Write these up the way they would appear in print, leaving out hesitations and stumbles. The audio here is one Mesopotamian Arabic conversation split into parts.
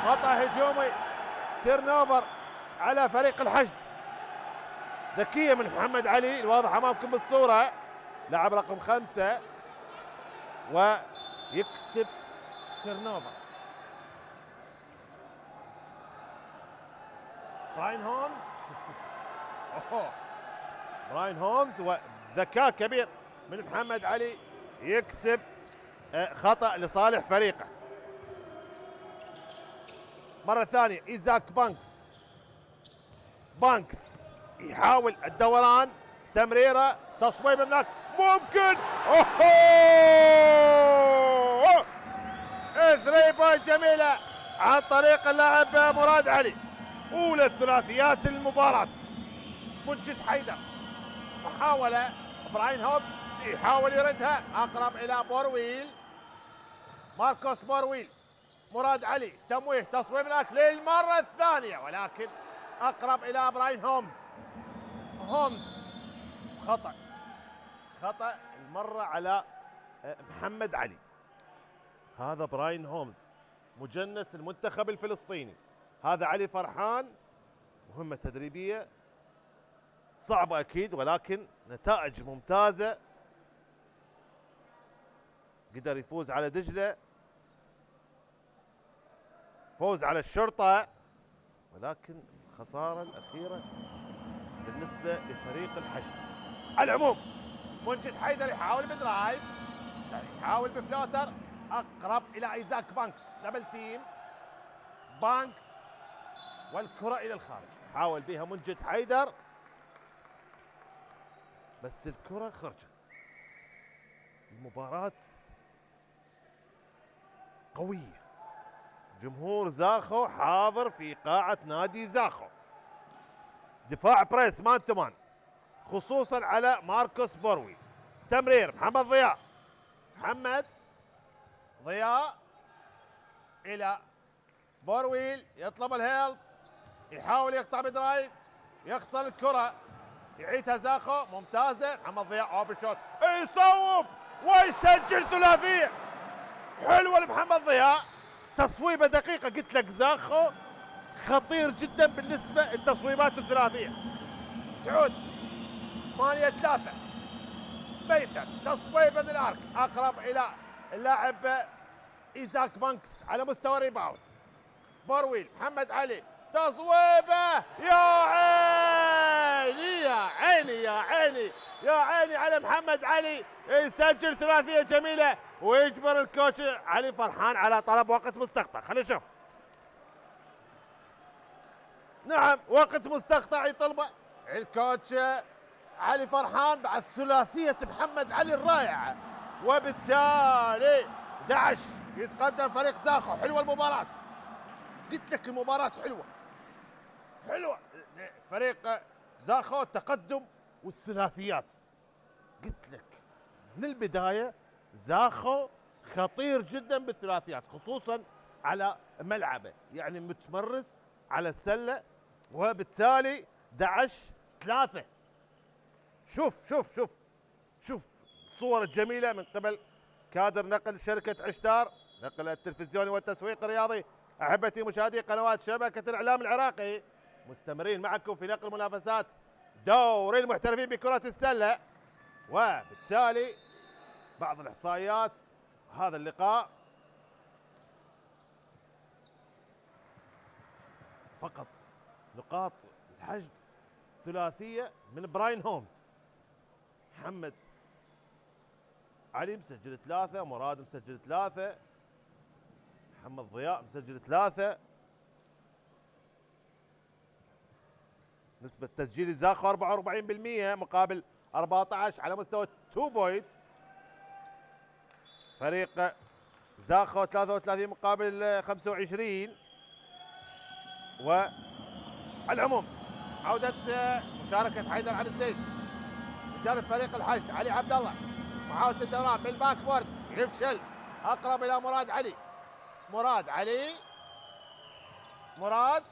خطأ هجومي، تيرن اوفر على فريق الحشد. ذكية من محمد علي الواضح امامكم بالصورة، لاعب رقم 5 ويكسب تيرن اوفر. براين هومز، شوف اوه براين هومز وذكاء كبير من محمد علي يكسب خطأ لصالح فريقه. مرة ثانية إيزاك بانكس يحاول الدوران، تمريرة، تصويب من هناك ممكن، اوه 3 بوينت جميلة عن طريق اللاعب مراد علي. أولى الثلاثيات المباراة. منجد حيدر محاولة، براين هوبز يحاول يردها، أقرب إلى بورويل، ماركوس بورويل، مراد علي تمويه، تصويب هناك للمرة الثانية ولكن أقرب إلى براين هومز. خطأ المرة على محمد علي. هذا براين هومز مجنس المنتخب الفلسطيني، هذا علي فرحان. مهمة تدريبية صعبة أكيد ولكن نتائج ممتازة. قدر يفوز على دجلة، فوز على الشرطة، ولكن الخسارة الأخيرة بالنسبة لفريق الحشد. على العموم منجد حيدر يحاول بدرايف، يحاول بفلوتر، أقرب إلى إيزاك بانكس، دبل تيم بانكس والكرة إلى الخارج. حاول بها منجد حيدر بس الكرة خرجت. المباراة قوية، جمهور زاخو حاضر في قاعة نادي زاخو. دفاع بريس مان تو مان خصوصا على ماركوس بوروي. تمرير محمد ضياء الى بورويل، يطلب الهيلب، يحاول يقطع بدرايف، يخسر الكرة، يعيدها زاخو، ممتازة. محمد ضياء اوبن شوت، يصوب ويسجل ثلاثية حلوة لمحمد ضياء. تصويبة دقيقة، قلت لك زاخو خطير جدا بالنسبة للتصويبات الثلاثية. تعود 8-3 ميثم، تصويبة من الارك، اقرب الى اللاعب ايزاك بانكس على مستوى ريباوت. بورويل، محمد علي، تصويبه، يا عيني يا عيني يا عيني يا عيني على محمد علي، يسجل ثلاثية جميلة ويجبر الكوتش علي فرحان على طلب وقت مستقطع. خلينا نشوف. نعم وقت مستقطع يطلبه الكوتش علي فرحان بعد ثلاثية محمد علي الرائعة، وبالتالي 11 يتقدم فريق زاخو. حلوة المباراة، قلت لك المباراة حلوة. فريق زاخو تقدم والثلاثيات، قلت لك من البداية زاخو خطير جدا بالثلاثيات خصوصا على ملعبه، يعني متمرس على السلة، وبالتالي 11-3. شوف الصور الجميلة من قبل كادر نقل شركة عشتار، نقل التلفزيوني والتسويق الرياضي. أحبتي مشاهدي قنوات شبكة الإعلام العراقي، مستمرين معكم في نقل منافسات دوري المحترفين بكرة السلة، وبالتالي بعض الإحصائيات هذا اللقاء. فقط نقاط الحشد ثلاثية من براين هومز. محمد علي مسجل 3، مراد مسجل 3، محمد ضياء مسجل 3. نسبة تسجيل زاخو 44% مقابل 14 على مستوى 2 بوينت. فريق زاخو 33 مقابل 25. وعلى العموم عودة مشاركة حيدر عبد الزيد من جانب فريق الحشد. علي عبد الله محاولة الدوران بالباك بورد، يفشل، اقرب الى مراد علي. مراد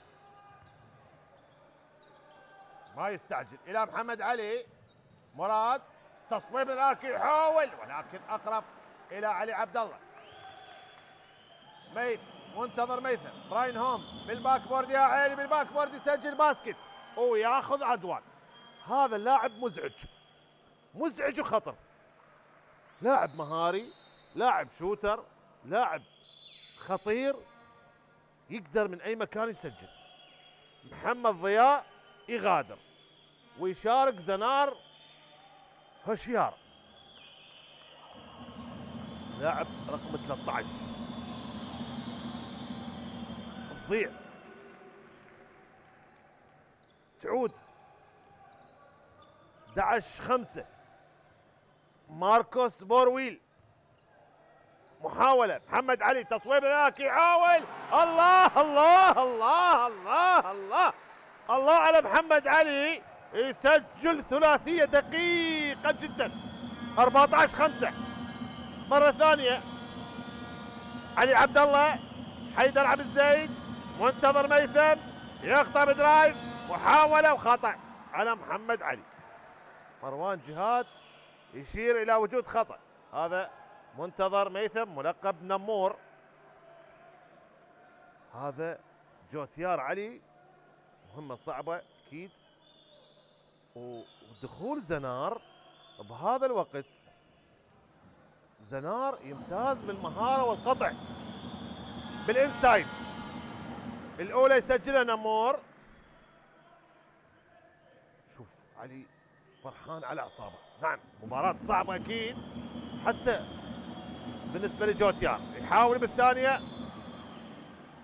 ما يستعجل الى محمد علي. مراد تصويب الارك، يحاول ولكن اقرب الى علي عبد الله. منتظر ميثم. براين هومز بالباك بورد، يا عيني بالباك بورد يسجل باسكت وياخذ عدوان. هذا اللاعب مزعج، مزعج وخطر، لاعب مهاري، لاعب شوتر، لاعب خطير، يقدر من اي مكان يسجل. محمد ضياء يغادر ويشارك زنار هوشيار، لاعب رقم 13. تضيع، تعود 11-5. ماركوس بورويل، محاولة محمد علي، تصويب هناك، يحاول. الله الله الله الله الله الله على محمد علي، يسجل ثلاثية دقيقة جدا. 14-5. مرة ثانية علي عبد الله، حيدر عبد الزيد، منتظر ميثم، يقطع بدرايف، محاولة وخطأ على محمد علي. مروان جهاد يشير إلى وجود خطأ. هذا منتظر ميثم ملقب نمور، هذا جوتيار علي، مهمة صعبة أكيد. ودخول زنار بهذا الوقت، زنار يمتاز بالمهارة والقطع بالإنسايد. الأولى يسجلها نمور. شوف علي فرحان على أعصابه. نعم مباراة صعبة أكيد حتى بالنسبة لجوتيار. يحاول بالثانية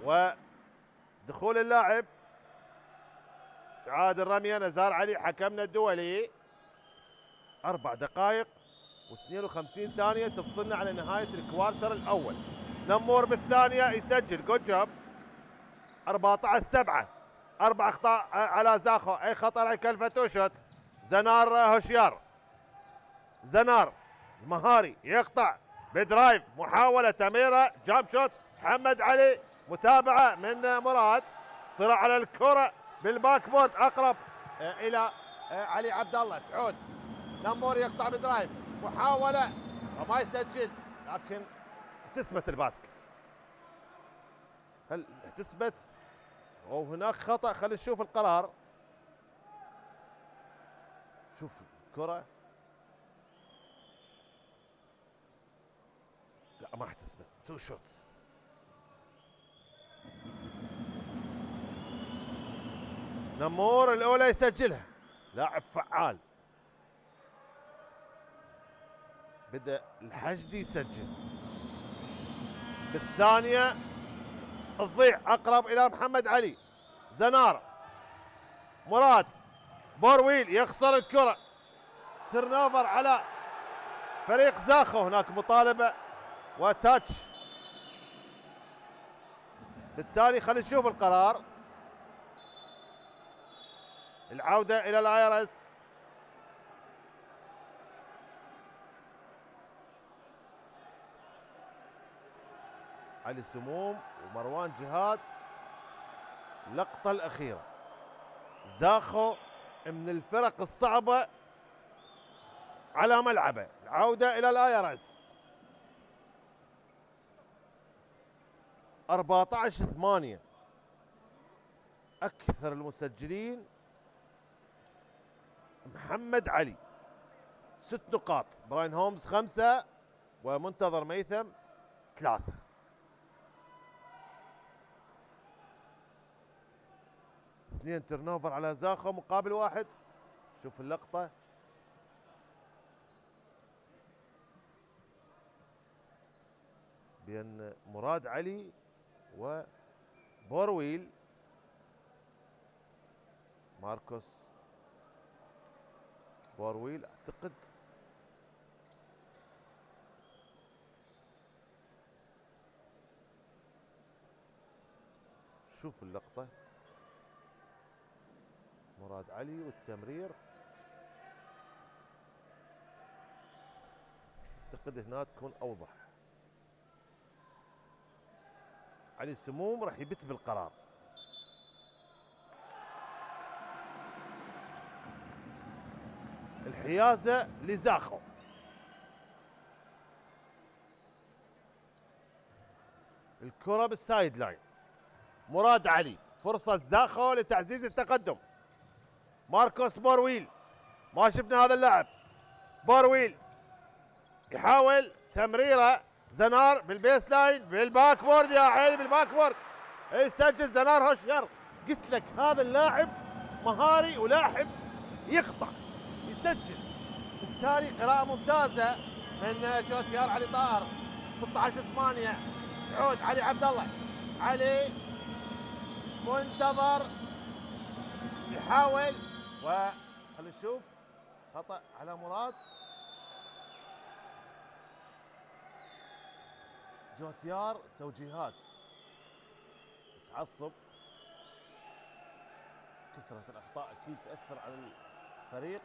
ودخول اللاعب سعاد الرمية. نزار علي حكمنا الدولي. 4 دقائق و52 ثانية تفصلنا على نهاية الكوارتر الأول. نمور بالثانية يسجل، جود جوب. 14-7. 4 أخطاء على زاخو، أي خطر على كلفة شوت. زنار هوشيار، زنار مهاري يقطع بدرايف، محاولة تميرة، جامب شوت. محمد علي، متابعة من مراد، صراع على الكرة بالباك بورد، أقرب إلى علي عبد الله. تعود نمور يقطع بدرايف، محاولة وما يسجل، لكن احتسبت الباسكت. هل احتسبت أو هناك خطأ؟ خلينا نشوف القرار. شوف الكرة، لا ما احتسبت، 2 شوت. نمور الأولى يسجلها، لاعب فعال. بدأ الحشدي يسجل بالثانية، تضيع أقرب إلى محمد علي. زنار، مراد، بورويل يخسر الكرة. ترنوفر على فريق زاخو، هناك مطالبة وتاتش. بالتالي خلينا نشوف القرار. العودة إلى الايرس. علي سموم ومروان جهاد. اللقطة الأخيرة، زاخو من الفرق الصعبة على ملعبه. العودة إلى الايرس. 14-8. أكثر المسجلين محمد علي 6 نقاط، براين هومز 5 ومنتظر ميثم 3. اثنين ترنوفر على زاخو مقابل 1. شوف اللقطة، بين مراد علي وبورويل. ماركوس بورويل اعتقد شوف اللقطة، مراد علي والتمرير، اعتقد هنا تكون اوضح. علي سموم راح يبت بالقرار. الحيازة لزاخو. الكرة بالسايد لاين. مراد علي، فرصة زاخو لتعزيز التقدم. ماركوس بورويل، ما شفنا هذا اللاعب. بورويل يحاول تمريره، زنار بالبيس لاين بالباك بورد، يا عيني بالباك بورد يسجل زنار هوشيار. قلت لك هذا اللاعب مهاري ولاعب يقطع يسجل. بالتالي قراءة ممتازة من جوتيار علي طاهر. 16-8 تعود علي عبد الله. علي منتظر يحاول، وخلينا نشوف خطأ على مراد. جوتيار توجيهات، تعصب. كثرة الأخطاء أكيد تأثر على الفريق.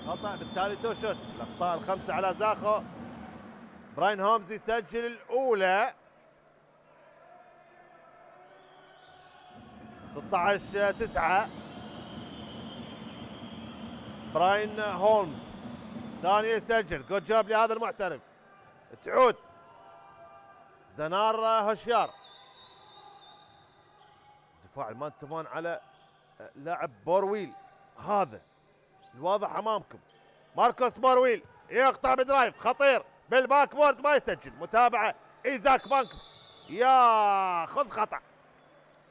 خطأ بالتالي تو شوت. الأخطاء الخمسة على زاخو. براين هومز يسجل الأولى. 16-9. براين هولمز ثانية يسجل. جود جوب لهذا المحترف. تعود زنار هوشيار. دفاع المان تمان على لاعب بورويل، هذا الواضح امامكم. ماركوس بورويل يقطع بدرايف خطير بالباك بورد، ما يسجل. متابعة ايزاك بانكس ياخذ خطأ.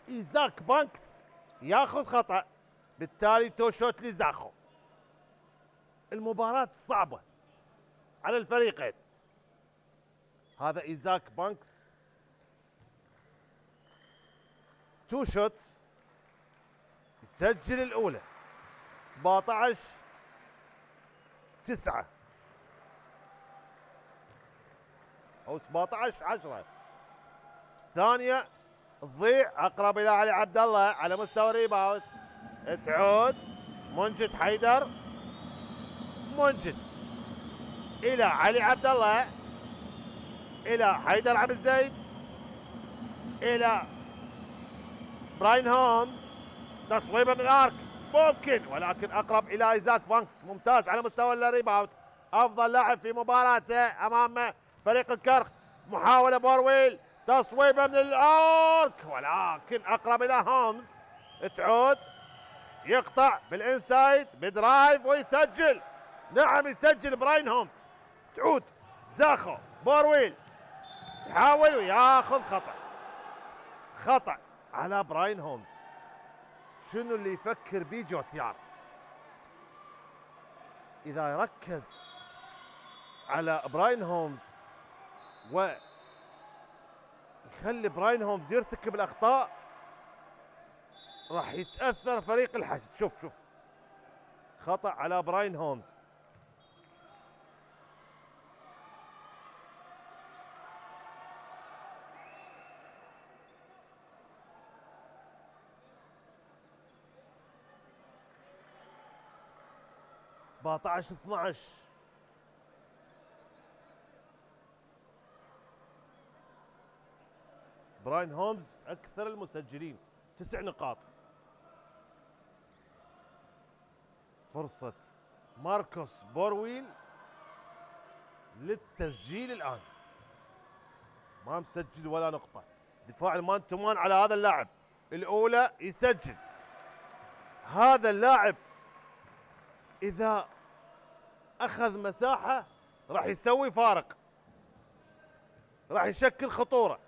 ايزاك بانكس ياخذ خطأ، بالتالي تو شوت لزاخو. المباراة صعبة على الفريقين. هذا ايزاك بانكس تو شوتس يسجل الأولى. 17-9 أو 17-10. الثانية تضيع أقرب إلى علي عبد الله على مستوى الريباوت. تعود منجد حيدر. منجد إلى علي عبد الله، إلى حيدر عبد الزيد، إلى براين هومز. تصويبه من الارك ممكن، ولكن اقرب الى ايزاك بانكس. ممتاز على مستوى الريباوند، افضل لاعب في مباراته امام فريق الكرخ. محاوله بورويل، تصويبه من الارك ولكن اقرب الى هومز. تعود يقطع بالانسايد بدرايف ويسجل. نعم يسجل براين هومز. تعود زاخو. بورويل يحاول وياخذ خطأ. خطأ على براين هومز. شنو اللي يفكر بيه جوتيار؟ إذا يركز على براين هومز ويخلي براين هومز يرتكب الأخطاء، راح يتأثر فريق الحشد. شوف خطأ على براين هومز. -12. براين هومز أكثر المسجلين 9 نقاط. فرصة ماركوس بورويل للتسجيل الآن، ما مسجل ولا نقطة. دفاع المان تمان على هذا اللاعب. الأولى يسجل. هذا اللاعب إذا أخذ مساحة راح يسوي فارق، راح يشكل خطورة.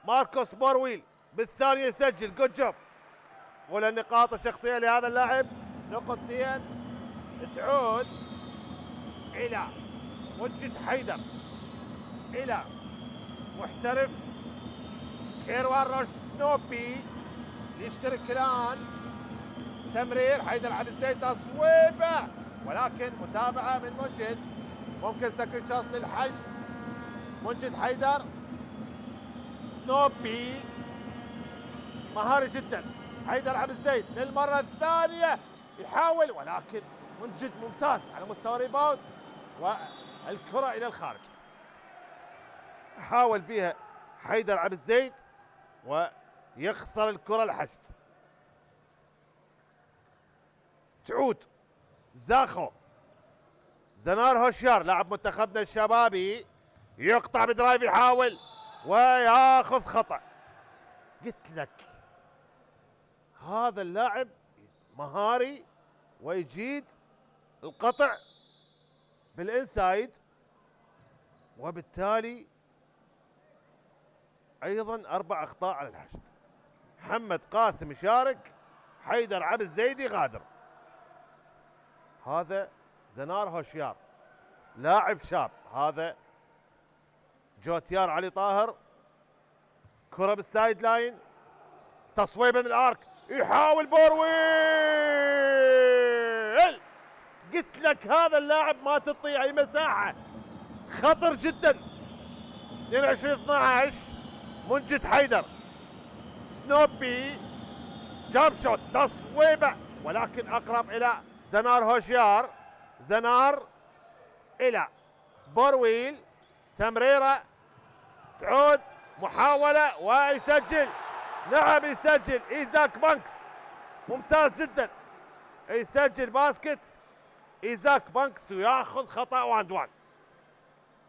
ماركوس بورويل بالثانية يسجل. جود جوب. ولا النقاط الشخصية لهذا اللاعب، نقطتين. تعود إلى منجد حيدر، إلى محترف كيروان روش سنوبي يشترك الآن. تمرير حيدر عبد الزيد، تصويبه ولكن متابعة من منجد. ممكن سكن شوط للحج. منجد حيدر سنوبي مهاري جدا. حيدر عبد الزيد للمرة الثانية يحاول، ولكن منجد ممتاز على مستوى ريباوند والكرة إلى الخارج. حاول بها حيدر عبد الزيد ويخسر الكرة الحشد. تعود زاخو. زنار هوشيار لاعب منتخبنا الشبابي يقطع بدرايف، يحاول وياخذ خطأ. قلت لك هذا اللاعب مهاري ويجيد القطع بالانسايد، وبالتالي ايضا 4 اخطاء على الحشد. محمد قاسم يشارك، حيدر عبد الزيدي غادر. هذا زنار هوشيار لاعب شاب. هذا جوتيار علي طاهر، كرة بالسايد لاين، تصويبه من الارك، يحاول بورويل. قلت لك هذا اللاعب ما تعطيه اي مساحه، خطر جدا. 22-12 منجد حيدر، سنوبي جامب شوت، تصويبه ولكن اقرب الى زنار هوشيار. زنار الى بورويل، تمريره تعود، محاوله ويسجل. نعم يسجل ايزاك بانكس، ممتاز جدا، يسجل باسكت ايزاك بانكس وياخذ خطا 1-1.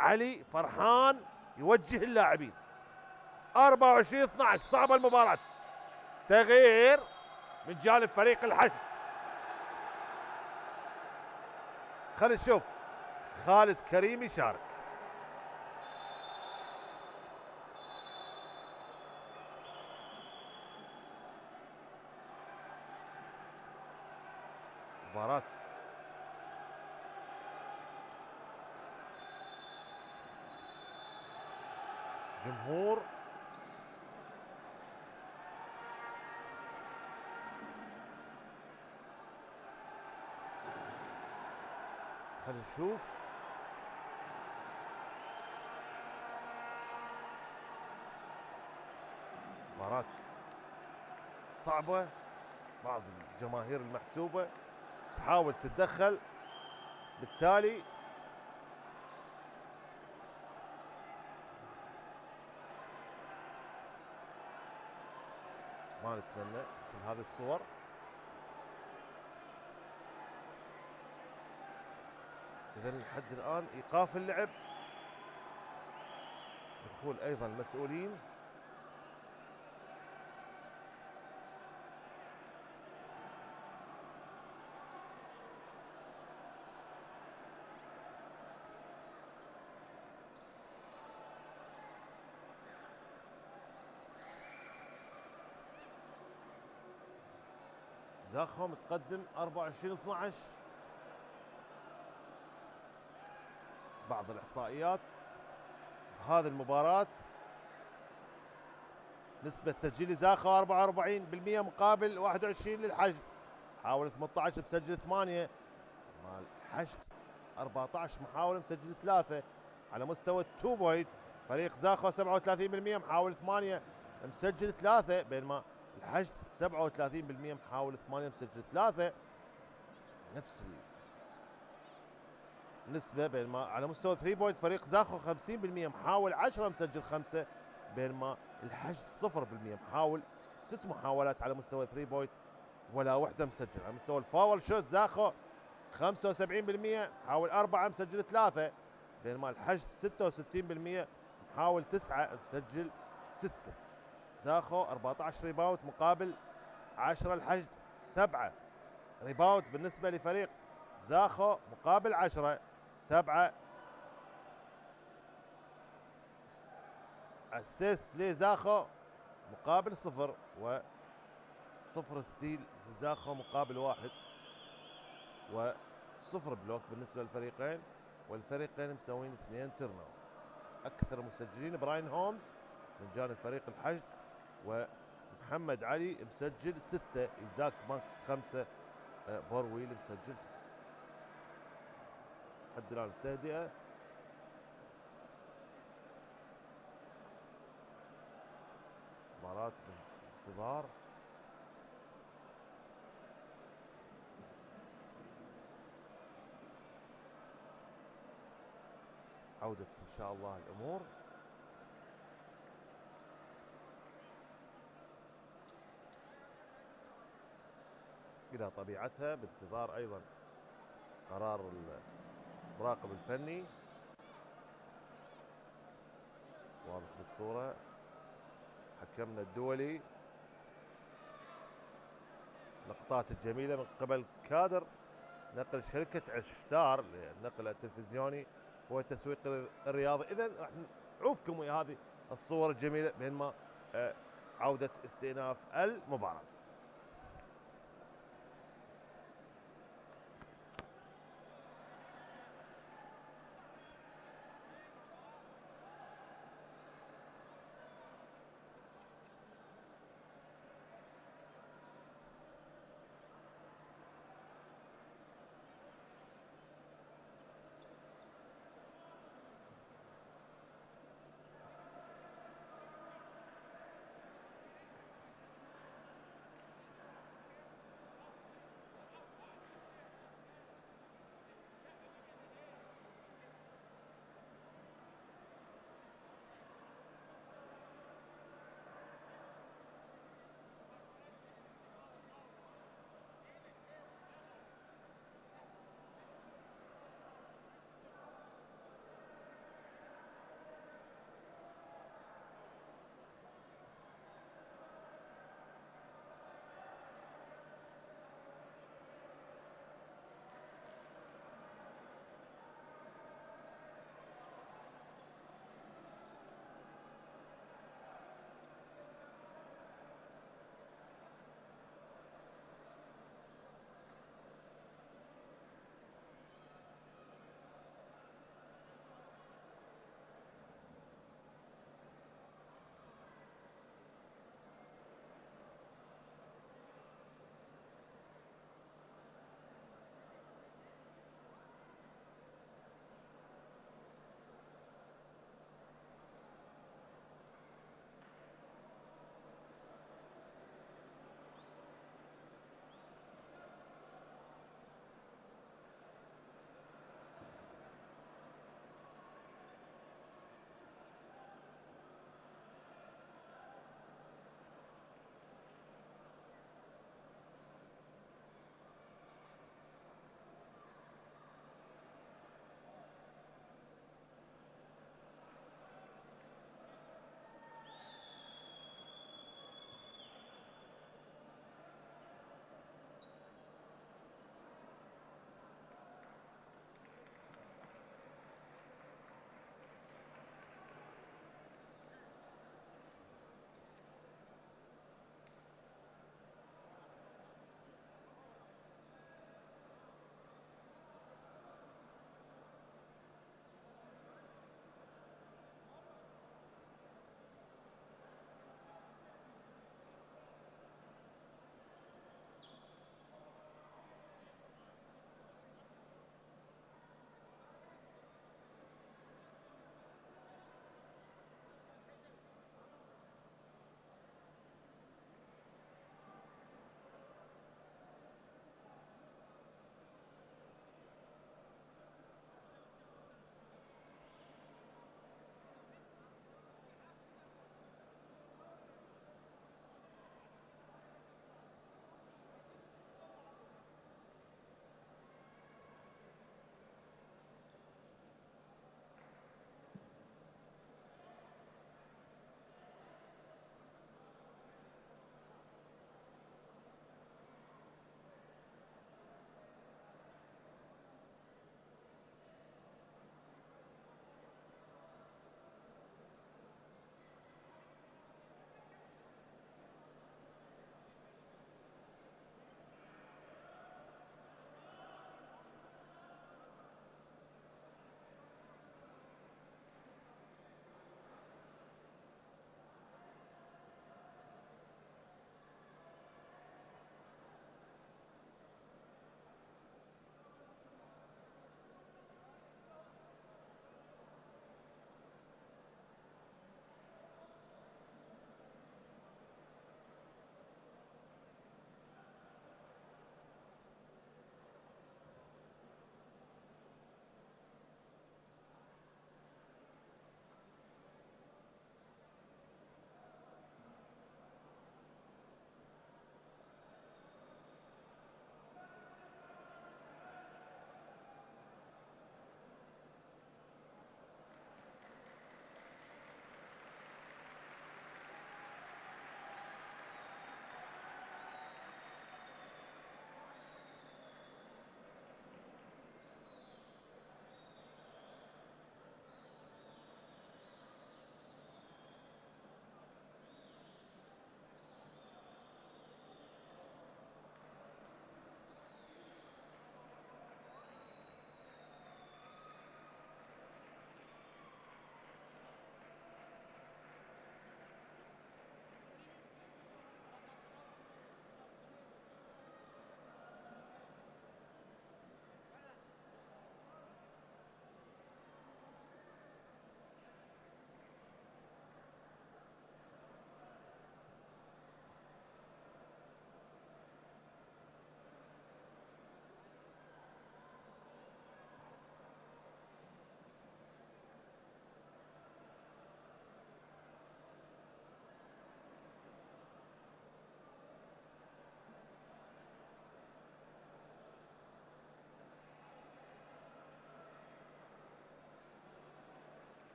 علي فرحان يوجه اللاعبين. 24-12 صعبه المباراه. تغيير من جانب فريق الحشد. خلينا نشوف خالد كريم يشارك. مباراة جمهور خلينا نشوف. مباراة صعبة، بعض الجماهير المحسوبة تحاول تتدخل، بالتالي ما نتمنى مثل هذه الصور. إذا لحد الآن إيقاف اللعب، دخول أيضا المسؤولين. زاخو متقدم 24-12. بعض الإحصائيات بهذه المباراة: نسبة تسجيل زاخو 44% مقابل 21 للحشد. حاول 18 مسجل 8. مال الحشد 14 محاولة مسجل 3. على مستوى التو بوينت فريق زاخو 37% محاول 8 مسجل 3، بينما الحشد 37% محاول 8 مسجل 3. نفس النسبة. بينما على مستوى 3 بوينت فريق زاخو 50% محاول 10 مسجل 5، بينما الحشد 0% محاول 6 محاولات على مستوى 3 بوينت ولا وحدة مسجل. على مستوى الفاول شوت زاخو 75% محاول 4 مسجل 3، بينما الحشد 66% محاول 9 مسجل 6. زاخو 14 ريباوند مقابل 10 الحشد 7 ريباوند بالنسبة لفريق زاخو مقابل 10 7 اسيست لزاخو مقابل 0 و0 ستيل لزاخو مقابل 1 و0 بلوك بالنسبة للفريقين، والفريقين مسوين 2 تيرن. اكثر مسجلين براين هومز من جانب فريق الحشد، ومحمد علي مسجل 6، ايزاك بانكس 5، بورويل مسجل 5. لحد الان التهدئة. مباراة بانتظار. عودة ان شاء الله الامور. الى طبيعتها، بانتظار ايضا قرار المراقب الفني واضح بالصورة، حكمنا الدولي. لقطات الجميلة من قبل كادر نقل شركة عشتار للنقل التلفزيوني والتسويق الرياضي. إذا راح نعوفكم ويا هذه الصور الجميلة بينما عودة استئناف المباراة.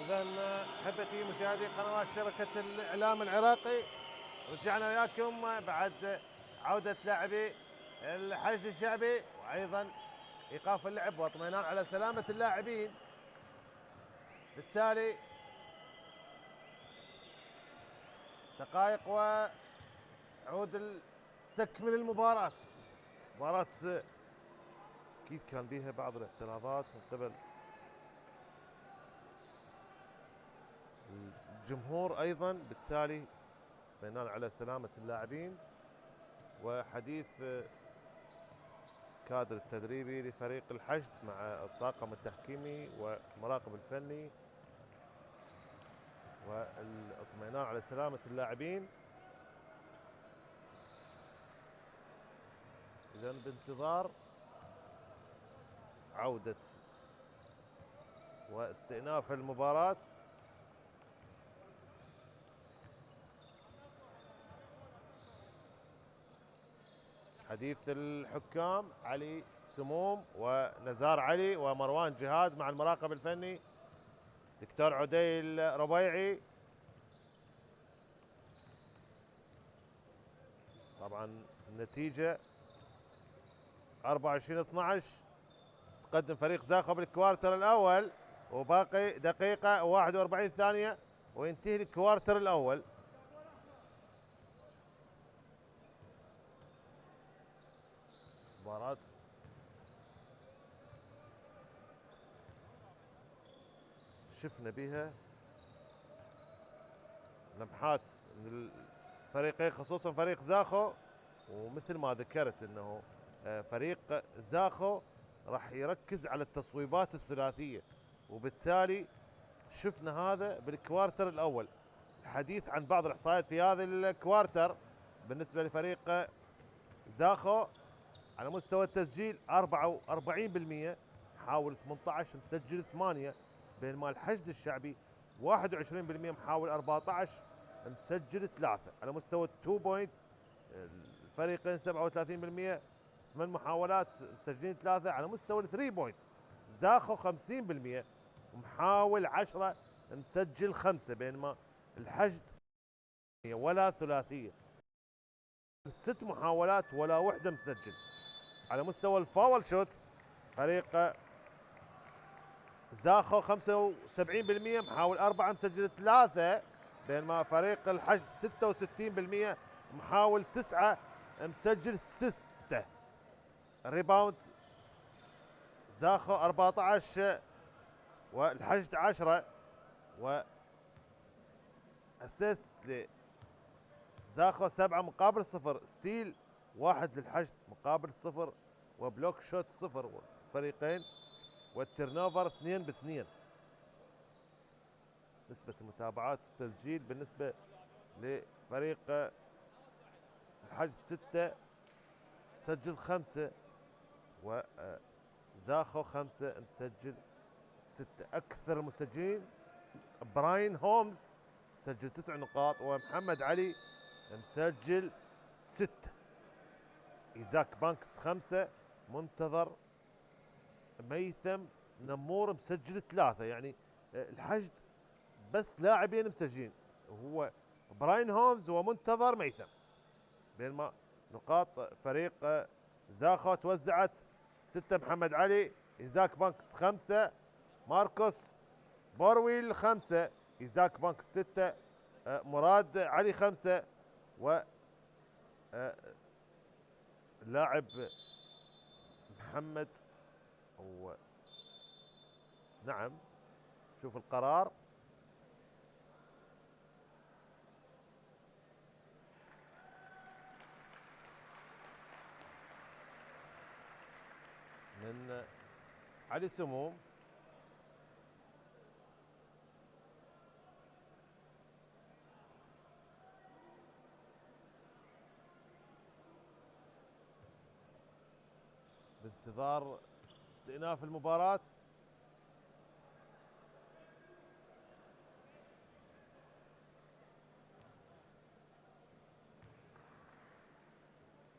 إذا أحبتي مشاهدي قنوات شبكة الإعلام العراقي، رجعنا وياكم بعد عودة لاعبي الحشد الشعبي وأيضا إيقاف اللعب واطمئنان على سلامة اللاعبين. بالتالي دقائق وعود تستكمل المباراة. مباراة أكيد كان بيها بعض الاعتراضات من قبل الجمهور أيضا، بالتالي بناء على سلامة اللاعبين وحديث كادر التدريبي لفريق الحشد مع الطاقم التحكيمي والمراقب الفني والاطمئنان على سلامة اللاعبين. إذا بانتظار عودة واستئناف المباراة. حديث الحكام علي سموم ونزار علي ومروان جهاد مع المراقب الفني دكتور عديل ربيعي. طبعا النتيجة 24-12 تقدم فريق زاخو بالكوارتر الأول، وباقي دقيقة و41 ثانية وينتهي الكوارتر الأول. مباراة شفنا بها لمحات من الفريقين خصوصا فريق زاخو، ومثل ما ذكرت انه فريق زاخو راح يركز على التصويبات الثلاثية، وبالتالي شفنا هذا بالكوارتر الأول. الحديث عن بعض الإحصائيات في هذا الكوارتر بالنسبة لفريق زاخو على مستوى التسجيل 44%، محاول 18 مسجل 8، بينما الحشد الشعبي 21% محاول 14 مسجل 3. على مستوى التو بوينت الفريقين 37%، 8 محاولات مسجلين 3. على مستوى الثري بوينت زاخو 50% ومحاول 10 مسجل 5، بينما الحشد ولا ثلاثية 6 محاولات ولا وحدة مسجل. على مستوى الفاول شوت فريق زاخو 75% محاول 4 مسجل 3، بينما فريق الحشد 66% محاول 9 مسجل 6. الريباوند زاخو 14 والحشد 10، و اسيست لزاخو 7 مقابل 0، ستيل 1 للحشد مقابل 0، وبلوك شوت 0 فريقين، والترنوفر 2-2. نسبة المتابعات والتسجيل بالنسبة لفريق الحشد 6 مسجل 5 وزاخو 5 مسجل 6. أكثر المسجلين براين هومز مسجل 9 نقاط، ومحمد علي مسجل 6. إيزاك بانكس 5، منتظر ميثم نمور مسجل 3. يعني الحشد بس لاعبين مسجلين، هو براين هومز ومنتظر ميثم، بينما نقاط فريق زاخو توزعت 6 محمد علي، إيزاك بانكس 5، ماركوس بورويل 5، إيزاك بانكس 6، مراد علي 5، و لاعب محمد أو نعم شوف القرار من علي سموم. بانتظار استئناف المباراة.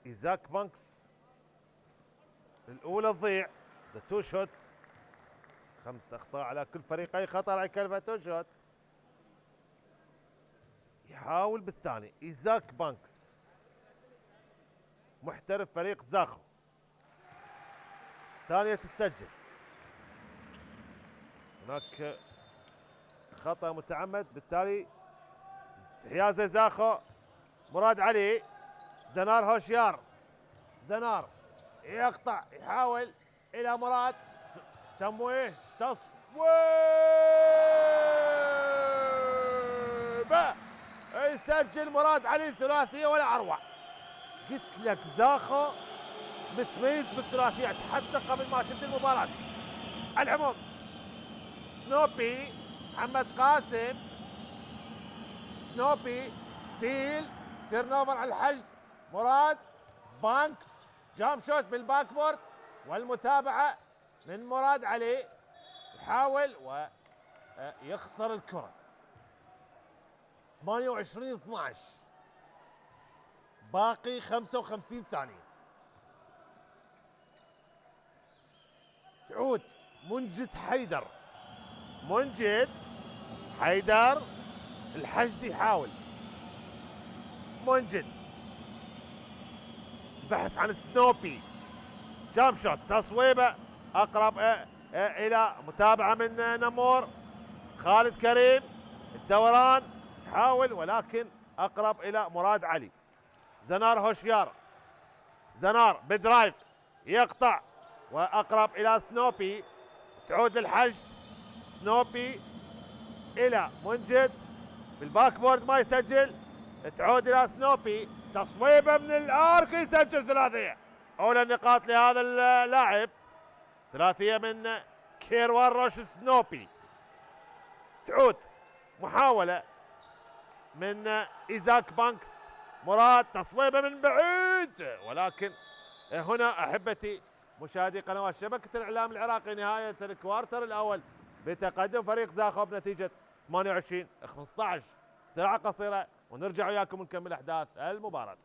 إيزاك بانكس الأولى تضيع، ذا تو شوتس 5 أخطاء على كل فريقي، خطر على كلمة شوت. يحاول بالثاني إيزاك بانكس محترف فريق زاخو، ثانية تسجل. هناك خطأ متعمد، بالتالي حيازة زاخو. مراد علي، زنار هوشيار، زنار يقطع، يحاول إلى مراد، تمويه، تصويبه، يسجل مراد علي ثلاثية ولا أروع. قلت لك زاخو متميز بالثلاثيات حتى قبل ما تبدأ المباراة. على العموم سنوبي، محمد قاسم، سنوبي ستيل، تيرن اوفر على الحشد، مراد بانكس، جام شوت بالباك بورد، والمتابعة من مراد علي، يحاول ويخسر الكرة. 28-12، باقي 55 ثانية. تعود منجد حيدر، منجد حيدر، الحشد يحاول، منجد البحث عن سنوبي، جام شوت، تصويبه اقرب الى متابعه من نمور، خالد كريم، الدوران يحاول ولكن اقرب الى مراد علي. زنار هوشيار، زنار بدرايف يقطع واقرب الى سنوبي، تعود للحشد، سنوبي الى منجد بالباك بورد ما يسجل، تعود الى سنوبي، تصويبه من الارك يسجل ثلاثيه. اولى النقاط لهذا اللاعب، ثلاثيه من كيروان روش سنوبي. تعود محاوله من ايزاك بانكس، مراد تصويبه من بعيد، ولكن هنا احبتي مشاهدي قنوات شبكه الاعلام العراقي نهايه الكوارتر الاول بتقدم فريق زاخو بنتيجه 28-15. استراحه قصيره ونرجع وياكم نكمل احداث المباراه.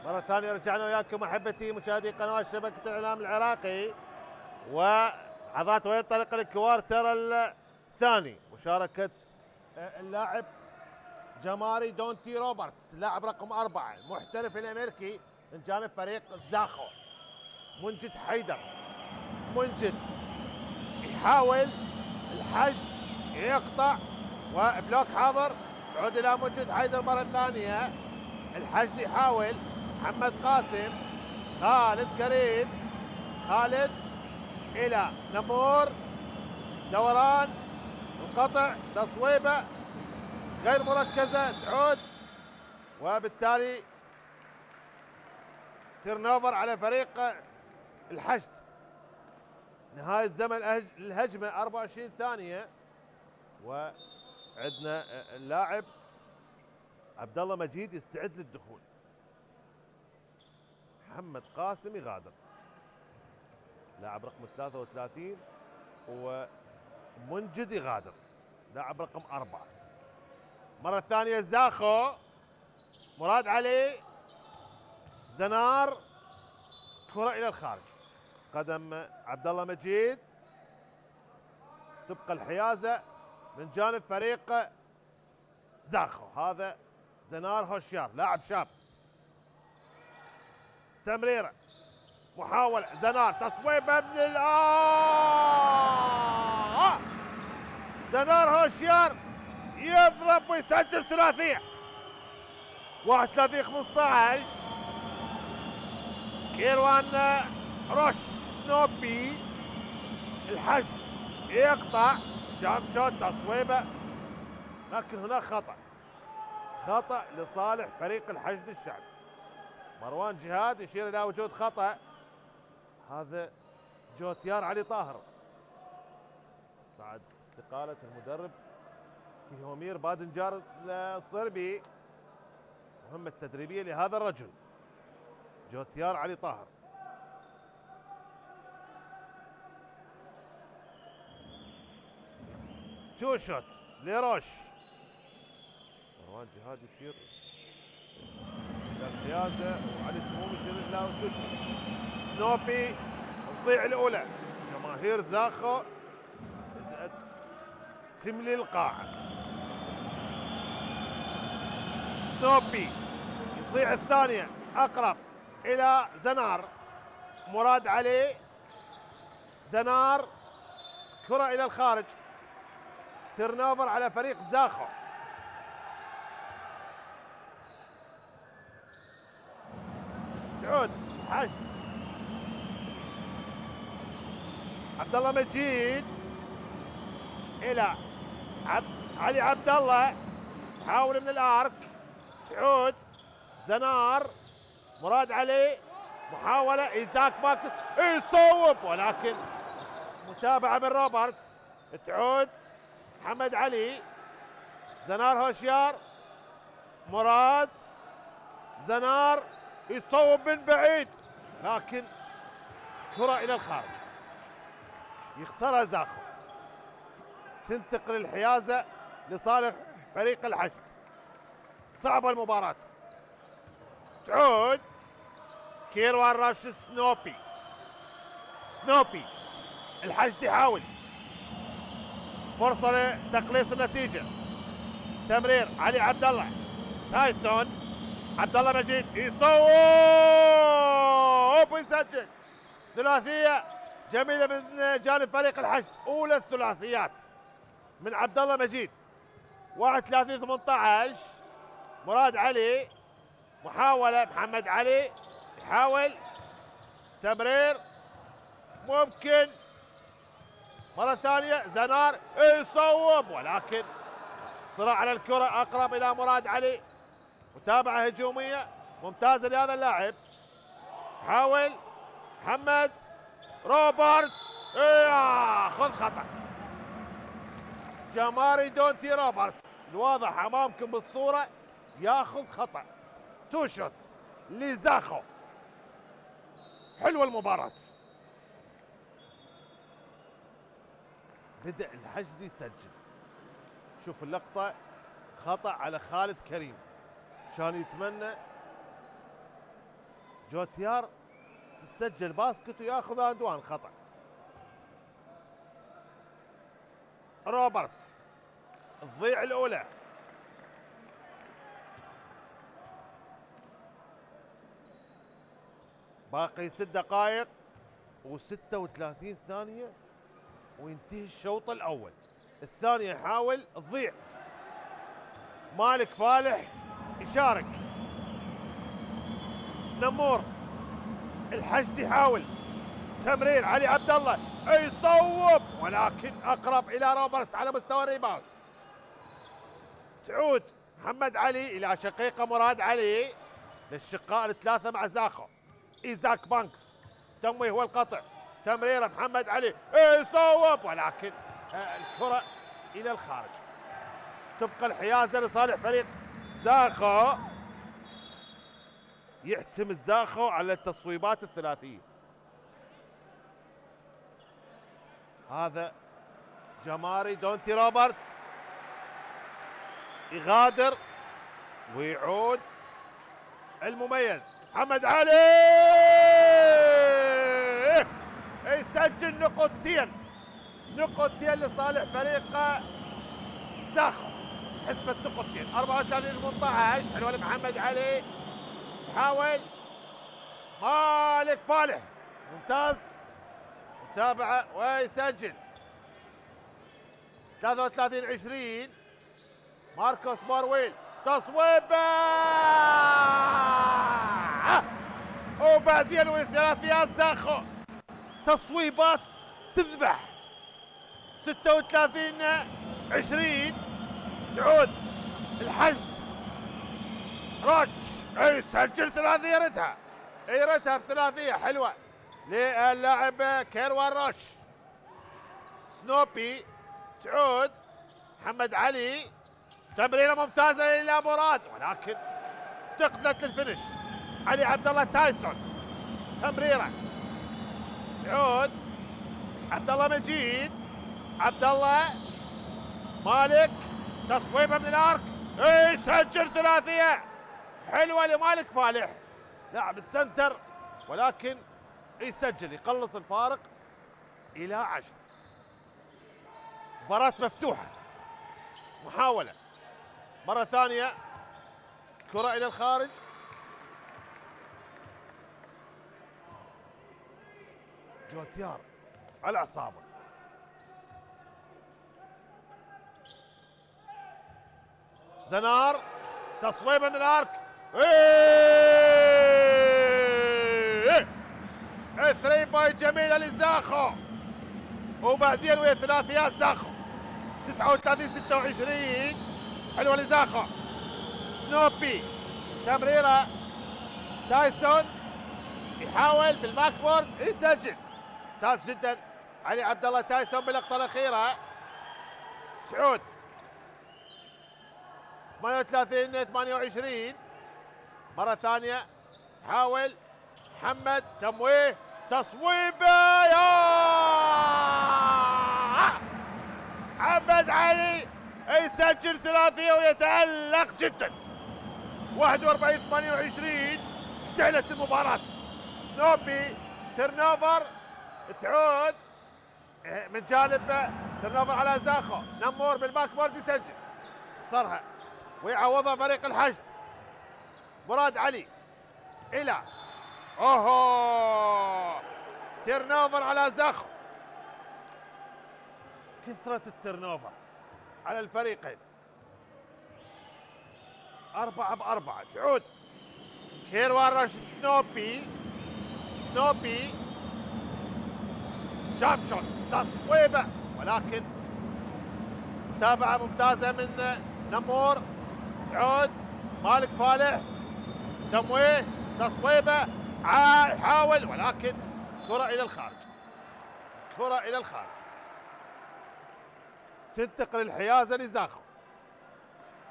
مرة ثانية رجعنا وياكم احبتي مشاهدي قنوات شبكة الاعلام العراقي، ولحظات وينطلق الكوارتر الثاني. مشاركة اللاعب جماري دونتي روبرتس، لاعب رقم 4، المحترف الامريكي من جانب فريق زاخو. منجد حيدر، منجد يحاول الحشد، يقطع وبلوك حاضر، تعود الى منجد حيدر مرة ثانية، الحشد يحاول، محمد قاسم، خالد كريم، خالد الى نمور، دوران، القطع، تصويبه غير مركزه، تعود وبالتالي تيرن اوفر على فريق الحشد. نهاية زمن الهجمة 24 ثانية، وعندنا اللاعب عبد الله مجيد يستعد للدخول. محمد قاسم يغادر، لاعب رقم 33، ومنجد يغادر لاعب رقم 4. مرة ثانية زاخو، مراد علي، زنار، كرة إلى الخارج، قدم عبد الله مجيد. تبقى الحيازة من جانب فريق زاخو. هذا زنار هوشيار لاعب شاب. تمريرة، محاولة، زنار، تصويبة من زنار هوشيار يضرب ويسجل ثلاثية. 31-15. كيروان روش سنوبي، الحشد يقطع، جامب شوت، تصويبة، لكن هناك خطأ لصالح فريق الحشد الشعبي. مروان جهاد يشير الى وجود خطأ، هذا جوتيار علي طاهر بعد استقالة المدرب تيهومير بادنجار الصربي. مهمة تدريبية لهذا الرجل جوتيار علي طاهر. تو شوت لروش. مروان جهاد يشير الى الحيازة، وعلي سموم يشير الى تو شوت. سنوبي تضيع الاولى. جماهير زاخو تملي القاعة. سنوبي يضيع الثانية، اقرب الى زنار، مراد علي، زنار، كرة الى الخارج. تيرنوفر على فريق زاخو. تعود حشد. عبد الله مجيد الى علي عبد الله، حاول من الارك. تعود زنار، مراد علي، محاولة، ايزاك باكس يصوب، ولكن متابعة من روبرتس. تعود محمد علي، زنار هوشيار، مراد، زنار يصوب من بعيد، لكن كرة الى الخارج يخسرها زاخو. تنتقل الحيازة لصالح فريق الحشد. صعبة المباراة. تعود كيروان راشد سنوبي، الحشد يحاول، فرصة لتقليص النتيجة. تمرير علي عبد الله، تايسون، عبد الله مجيد يصوب ويسجل. ثلاثية جميلة من جانب فريق الحشد، أولى الثلاثيات من عبد الله مجيد. 31-18. مراد علي، محاولة، محمد علي يحاول، تمرير ممكن، مرة ثانية زنار يصوب، ولكن صراع على الكرة، أقرب إلى مراد علي. متابعة هجومية ممتازة لهذا اللاعب. حاول محمد روبرتس، ياخذ خطأ. جماري دونتي روبرتس الواضح أمامكم بالصورة ياخذ خطأ. تو شوت لزاخو. حلوة المباراة. بدأ الحشد يسجل. شوف اللقطة، خطأ على خالد كريم، كان يتمنى جوتيار تسجل باسكت وياخذ اندوان. خطأ. روبرتس تضيع الاولى. باقي 6 دقائق و36 ثانية وينتهي الشوط الأول. الثانية يحاول تضيع. مالك فالح يشارك. نمور، الحشد يحاول، تمرير علي عبد الله يصوب، ولكن أقرب إلى روبرتس على مستوى الريباوند. تعود محمد علي إلى شقيقة مراد علي، للشقاء الثلاثة مع زاخو. إيزاك بانكس، تمويه والقطع، تمريره محمد علي يصوب، ولكن الكرة إلى الخارج. تبقى الحيازة لصالح فريق زاخو. يعتمد زاخو على التصويبات الثلاثية. هذا جماري دونتي روبرتس يغادر ويعود المميز محمد علي يسجل نقطتين لصالح فريق زاخو. حسبة نقطتين 34-18. حلوة لمحمد علي، يحاول مالك فالح ممتاز، متابعة ويسجل 33-20. ماركوس بورويل تصويبه وبعدين وثلاثيات زاخو، تصويبات تذبح. 36-20. تعود الحشد، راتش يسجل ثلاثية، ريتها بثلاثية حلوة للاعب كيروان روش. سنوبي تعود محمد علي، تمريرة ممتازة إلى مراد ولكن تقلت للفنش. علي عبد الله تايسون، تمريرة تعود عبد الله مجيد، عبد الله مالك، تصويبه من الارك يسجل ثلاثية حلوة لمالك فالح لاعب السنتر، ولكن يسجل يقلص الفارق إلى 10. مباراة مفتوحة، محاولة مرة ثانية، كرة إلى الخارج. جوتيار على أعصابه، زنار تصويبه من الارك، 3 بوينت جميلة لزاخو، وبعدين ويا ثلاثيات زاخو. 39-26. حلوة لزاخو. سنوبي تمريرة، تايسون يحاول بالباك بورد يسجل، ممتاز جدا علي عبد الله تايسون باللقطة الأخيرة. تعود 38-28. مرة ثانية حاول محمد، تمويه، تصويبه، يا محمد علي يسجل ثلاثية ويتألق جدا. 41-28. اشتعلت المباراة. سنوبي ترنوفر، تعود من جانب ترنوفر على زاخو. نمور بالباك بورد يسجل، خسرها ويعوضها فريق الحشد. مراد علي الى تيرنوفر على زاخو. كثرة الترنوفر على الفريقين. 4-4. تعود كيروان روش. سنوبي جامب شوت، تصويبه، ولكن متابعة ممتازة من نمور. تعود مالك فالح، تمويه، تصويبه، يحاول ولكن كرة إلى الخارج. تنتقل الحيازة لزاخو.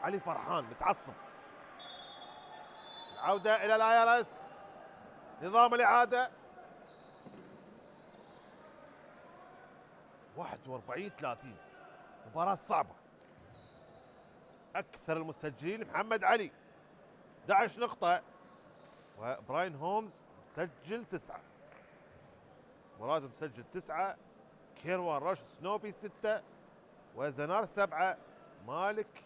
علي فرحان متعصب. العودة إلى الايرس، نظام الإعادة. 41-30. مباراة صعبة. أكثر المسجلين محمد علي 11 نقطة، وبراين هومز مسجل 9. مراد مسجل 9. كيروان روش سنوبي 6، وزنار 7، مالك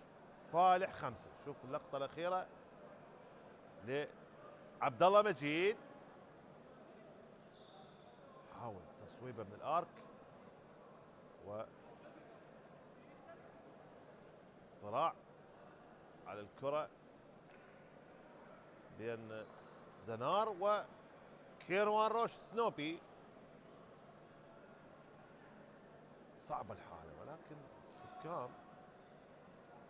فالح 5. شوف اللقطة الأخيرة لعبد الله مجيد، حاول تصويبه من الارك وصراع على الكرة بين زنار وكيروان روش سنوبي. صعبة الحالة، ولكن الحكام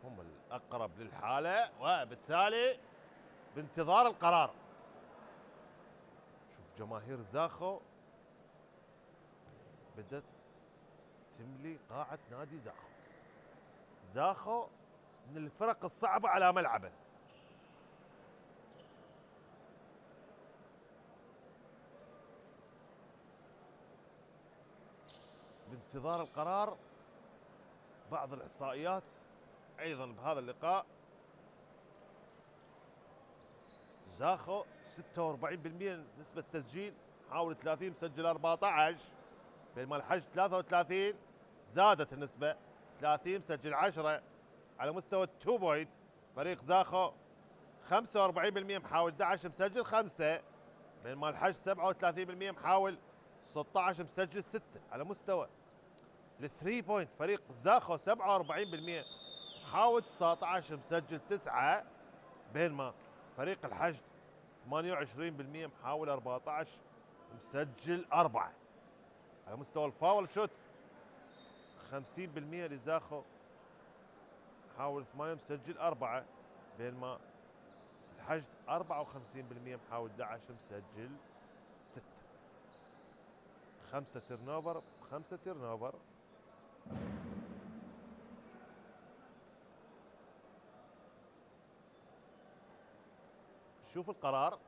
هم الأقرب للحالة، وبالتالي بانتظار القرار. شوف جماهير زاخو بدأت تملي قاعة نادي زاخو من الفرق الصعبة على ملعبه. بانتظار القرار. بعض الإحصائيات أيضا بهذا اللقاء. زاخو 46% نسبة تسجيل، حاول 30 مسجل 14، بينما الحشد 33 زادت النسبة 30 مسجل 10. على مستوى التو بوينت فريق زاخو 45% محاول 11 مسجل 5، بينما الحشد 37% محاول 16 مسجل 6. على مستوى الثري بوينت فريق زاخو 47% محاول 19 مسجل 9، بينما فريق الحشد 28% محاول 14 مسجل 4. على مستوى الفاول شوت 50% لزاخو محاول 8 مسجل 4، بينما الحشد 54% محاول 11 مسجل 6. 5 تيرن اوفر 5 تيرن اوفر. شوف القرار.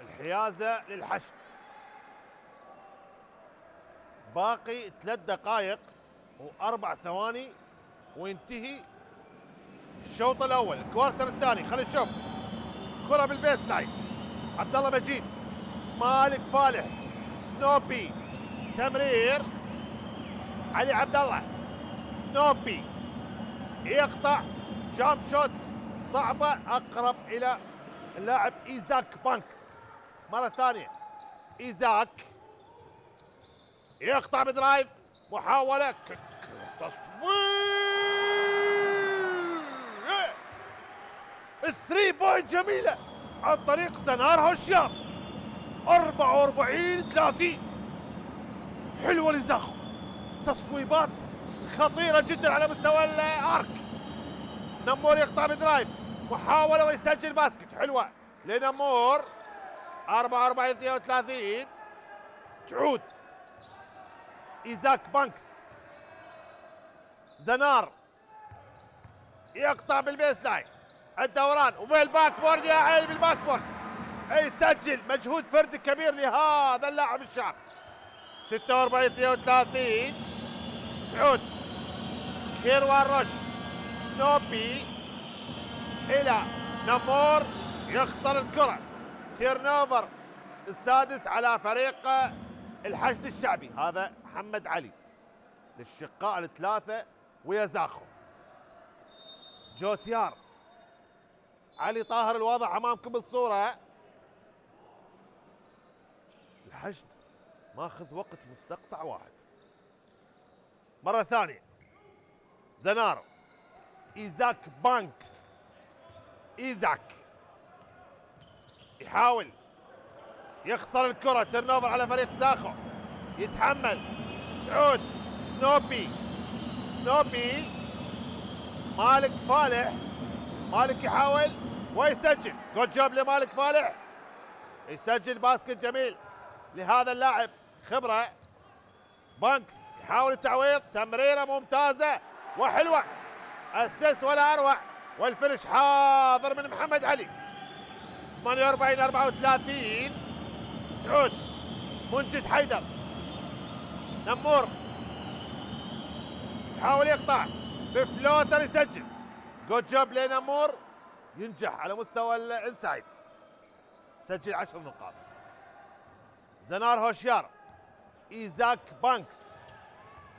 الحيازة للحشد. باقي 3 دقائق و4 ثواني وينتهي الشوط الاول، الكوارتر الثاني. خلينا نشوف كرة بالبيس لاين. عبد الله مجيد، مالك فالح، سنوبي، تمرير علي عبد الله، سنوبي يقطع جامب شوت صعبة أقرب إلى اللاعب إيزاك بانكس. مرة ثانية إيزاك يقطع بدرايف، محاولة تصوير الثري بوينت جميلة عن طريق زنار هوشيار. 44-30 حلوة لزاخو. تصويبات خطيرة جدا على مستوى الارك. نمور يقطع بدرايف، محاولة ويسجل باسكت حلوة لنمور. 44-32 تعود إيزاك بانكس. زنار يقطع بالبيس لاين، الدوران وبالباك بورد. يا عيني بالباك بورد يسجل. مجهود فردي كبير لهذا اللاعب الشاب. 46-33 تعود كيروان روش. سنوبي الى نمور يخسر الكرة. تيرن اوفر السادس على فريق الحشد الشعبي. هذا محمد علي للشقاء الثلاثة ويا زاخو. جوتيار، علي طاهر الواضح امامكم بالصورة. الحشد ماخذ وقت مستقطع واحد. مرة ثانية زنار، إيزاك بانكس. إيزاك يحاول يخسر الكرة. تيرن اوفر على فريق زاخو. يتحمل. تعود سنوبي. سنوبي مالك فالح. مالك يحاول ويسجل. جود جوب لمالك فالح. يسجل باسكت جميل لهذا اللاعب خبرة. بانكس يحاول التعويض. تمريرة ممتازة وحلوة. اسس ولا اروع. والفرش حاضر من محمد علي. 48-34 تعود منجد حيدر. نمور يحاول يقطع بفلوتر يسجل. جود جوب لنمور. ينجح على مستوى الانسايد. سجل 10 نقاط. زنار هوشيار. إيزاك بانكس.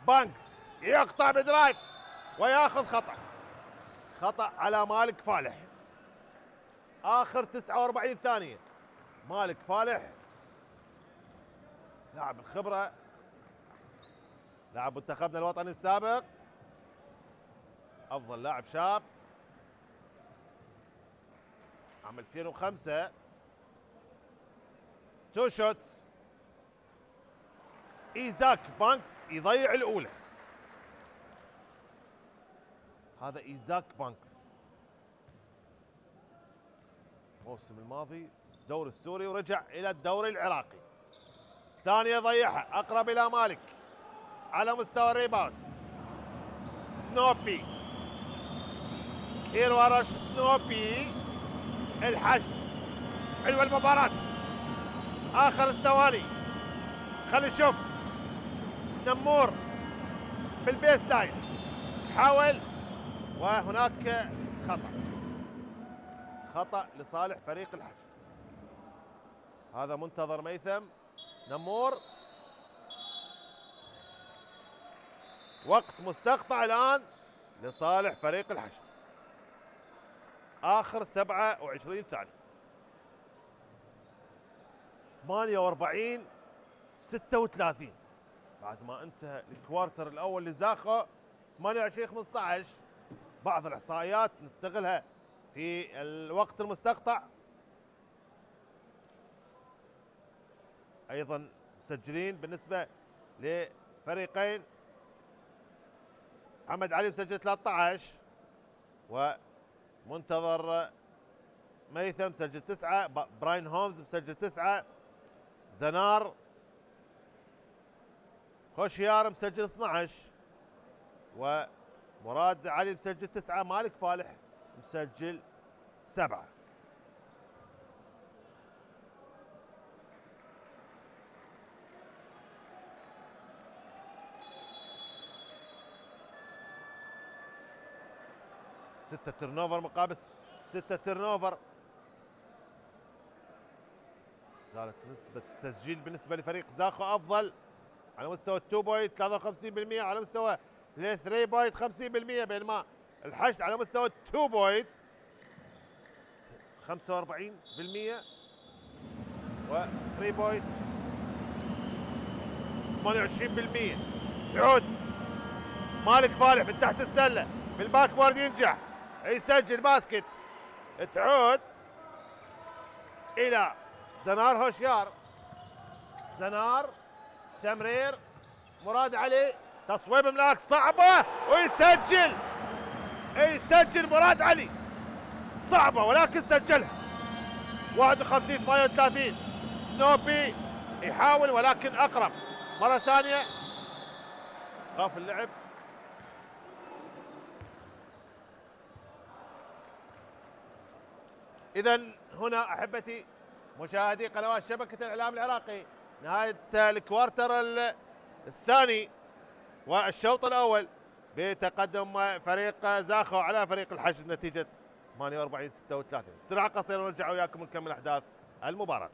بانكس يقطع بدرايف وياخذ خطأ. خطأ على مالك فالح. آخر 49 ثانية. مالك فالح لاعب الخبرة، لاعب منتخبنا الوطني السابق، أفضل لاعب شاب عام 2005. 2 شوتس. إيزاك بانكس يضيع الأولى. هذا إيزاك بانكس الموسم الماضي الدوري السوري ورجع إلى الدوري العراقي. ثانية ضيعها أقرب إلى مالك على مستوى الريباوند. سنوبي كيروان. سنوبي الحشد. حلوة المباراة. آخر الثواني. خلينا نشوف نمور بالبيس لاين حاول، وهناك خطأ لصالح فريق الحشد. هذا منتظر ميثم. نمور وقت مستقطع الآن لصالح فريق الحشد، آخر 27 ثانية. 48-36 بعد ما انتهى الكوارتر الأول لزاخو. 28-15. بعض الإحصائيات نستغلها في الوقت المستقطع. أيضا مسجلين بالنسبة لفريقين. محمد علي مسجل 13 ومنتظر ميثم مسجل 9. براين هومز مسجل 9. زنار خوشيار مسجل 12 ومراد علي مسجل 9. مالك فالح مسجل 7. ستة ترنوفر مقابل 6 ترنوفر. زالت نسبة التسجيل بالنسبة لفريق زاخو أفضل على مستوى التو بوينت 53%، على مستوى الثري بوينت 50%، بينما الحشد على مستوى التو بوينت 45% و3 بوينت 28%. تعود مالك فالح من تحت السلة بالباك بورد ينجح يسجل باسكت. تعود إلى زنار هوشيار. زنار تمرير مراد علي تصويب ملاك صعبة ويسجل. يسجل مراد علي صعبة ولكن سجلها. 51-38. سنوبي يحاول ولكن أقرب مرة ثانية. خاف اللعب. إذا هنا أحبتي مشاهدي قنوات شبكة الإعلام العراقي نهاية الكوارتر الثاني والشوط الأول بتقدم فريق زاخو على فريق الحشد بنتيجة 48-36. استراحة قصيرة ونرجع وياكم نكمل أحداث المباراة.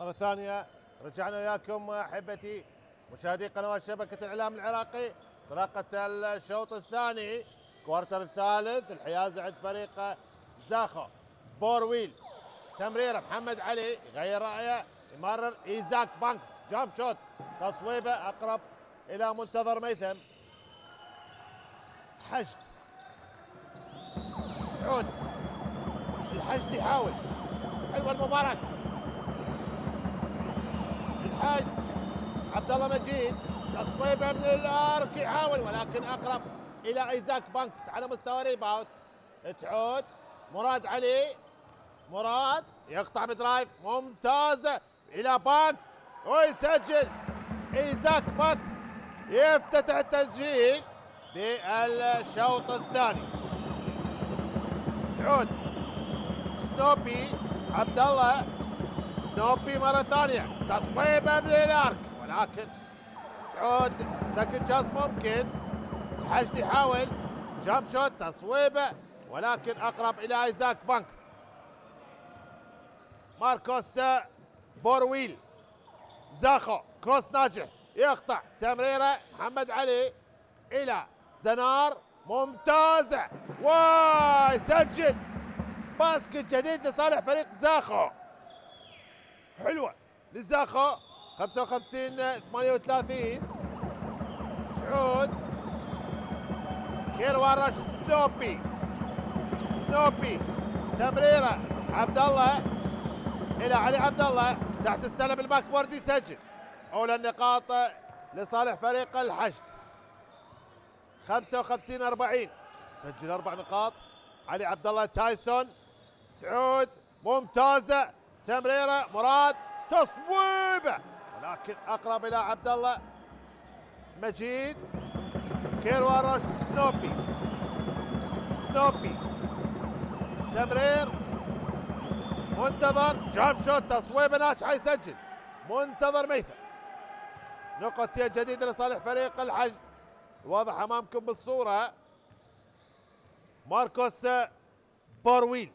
مرة ثانية رجعنا وياكم احبتي مشاهدي قنوات شبكة الاعلام العراقي. انطلاقة الشوط الثاني كوارتر الثالث، الحيازة عند فريق زاخو. بورويل تمريره محمد علي يغير رايه، يمرر ايزاك بانكس جامب شوت، تصويبه اقرب الى منتظر ميثم. حشد يعود الحشد يحاول، حلوه المباراة. الحاج عبد الله مجيد تصويبه من الارك يحاول ولكن اقرب الى ايزاك بانكس على مستوى ريباوت. تعود مراد علي، مراد يقطع بدرايف ممتازه الى بانكس ويسجل. ايزاك بانكس يفتتح التسجيل بالشوط الثاني. تعود سنوبي عبد الله، سنوبي مره ثانيه تصويبه من الارك ولكن تعود سكند شانس ممكن. الحشد يحاول جامب شوت تصويبه ولكن اقرب الى ايزاك بانكس. ماركوس بورويل زاخو كروس ناجح يقطع تمريره محمد علي الى زنار ممتازه ويسجل باسكت جديد لصالح فريق زاخو. حلوه لزاخو 55 38. تعود كيروان راشد سنوبي، سنوبي تمريره عبد الله الى علي عبد الله تحت السلم الباك بورد يسجل. اولى النقاط لصالح فريق الحشد 55 40. سجل 4 نقاط علي عبد الله تايسون. تعود ممتازه تمريره مراد تصويبه ولكن اقرب الى عبد الله مجيد. كيروان راشد سنوبي، سنوبي تمرير منتظر جامب شوت تصويبه ناجحه يسجل. منتظر ميثم. نقطتين جديده لصالح فريق الحشد واضح امامكم بالصوره. ماركوس بورويل،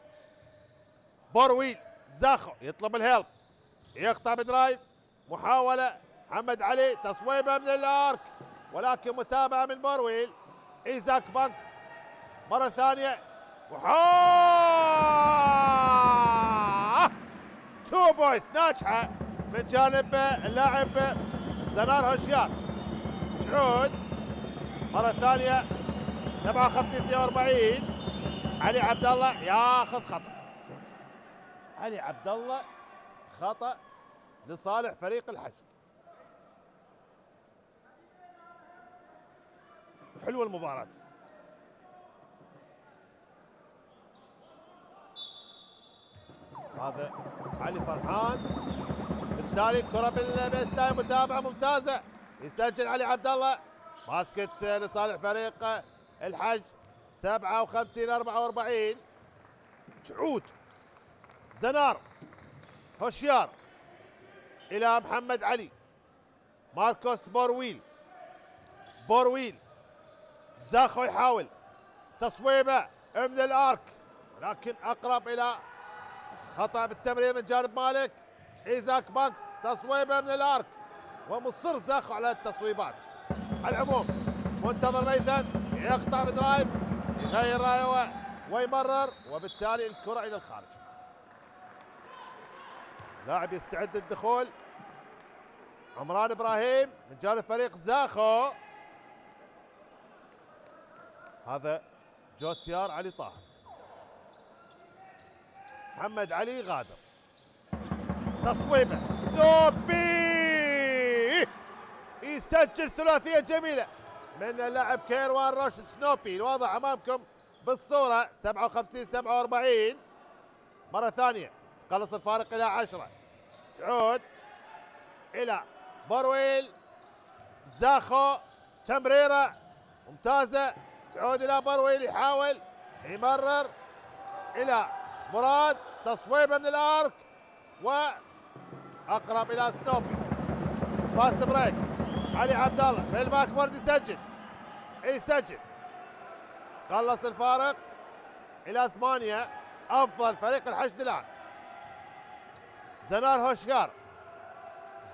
بورويل زاخو يطلب الهيلب يقطع بدرايف محاوله محمد علي تصويبه من الارك ولكن متابعه من بورويل. ايزاك بانكس مره ثانيه 2 بوينت ناجحه من جانب اللاعب زنار هوشيار. تعود مره ثانيه 57 42. علي عبد الله ياخذ خطا، علي عبد الله خطا لصالح فريق الحشد. حلوه المباراه. هذا علي فرحان، بالتالي كره بالبيستاي متابعه ممتازه يسجل علي عبد الله. باسكت لصالح فريق الحج 57 44. تعود زنار هوشيار الى محمد علي. ماركوس بورويل، بورويل زاخو يحاول تصويبه من الارك ولكن اقرب الى خطا بالتمرير من جانب مالك. ايزاك بانكس تصويبه من الارك ومصر زاخو على التصويبات. على العموم منتظر ميثم يقطع بدرايف يغير رايه ويمرر وبالتالي الكره الى الخارج. لاعب يستعد للدخول عمران ابراهيم من جانب فريق زاخو. هذا جوتيار علي طاهر. محمد علي غادر تصويبه سنوبي يسجل ثلاثيه جميله من اللاعب كيروان راشد سنوبي الواضح امامكم بالصوره. 57 47. مره ثانيه تقلص الفارق الى 10. تعود الى بورويل زاخو تمريره ممتازه. تعود الى بورويل يحاول يمرر الى مراد تصويبه من الارك واقرب الى سنوبي. فاست بريك علي عبد الله من الباك بورد يسجل، يسجل قلص الفارق الى 8. افضل فريق الحشد الان. زنار هوشيار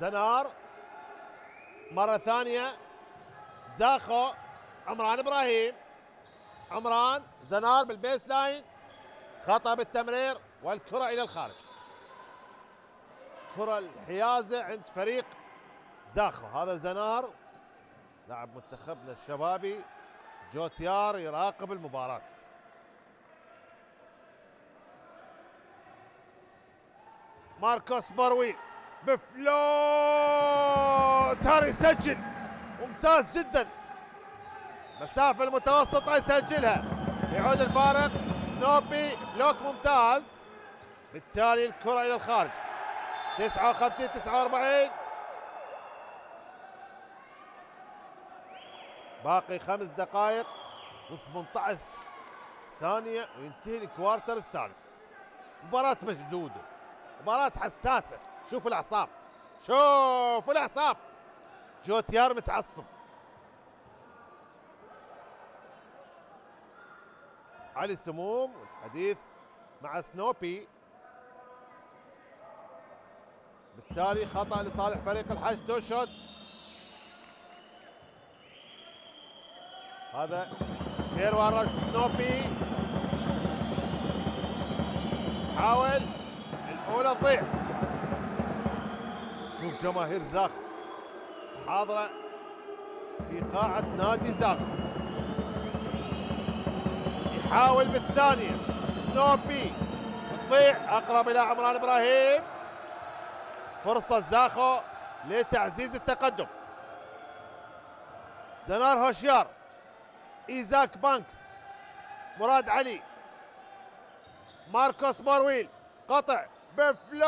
زنار مرة ثانية، زاخو، عمران ابراهيم، عمران، زنار بالبيس لاين، خطأ بالتمرير والكرة إلى الخارج. كرة الحيازة عند فريق زاخو. هذا زنار لاعب منتخبنا الشبابي جوتيار يراقب المباراة. ماركوس برويل بفلوتر يسجل، ممتاز جدا، مسافة المتوسطة يسجلها، يعود الفارق. سنوبي بلوك ممتاز، بالتالي الكرة إلى الخارج. 59-49، باقي 5 دقائق و18 ثانية وينتهي الكوارتر الثالث. مباراة مشدودة، مباراة حساسة. شوفوا الأعصاب، شوفوا الأعصاب، جوتيار متعصب. علي سموم والحديث مع سنوبي، بالتالي خطأ لصالح فريق الحشد. تو شوت، هذا كيروان رش. سنوبي حاول الأولى تضيع. شوف جماهير زاخو حاضرة في قاعة نادي زاخو، يحاول بالثانية. سنوبي تضيع، أقرب إلى عمران إبراهيم. فرصة زاخو لتعزيز التقدم. زنار هوشيار، إيزاك بانكس، مراد علي، ماركوس بورويل، قطع بفلوتر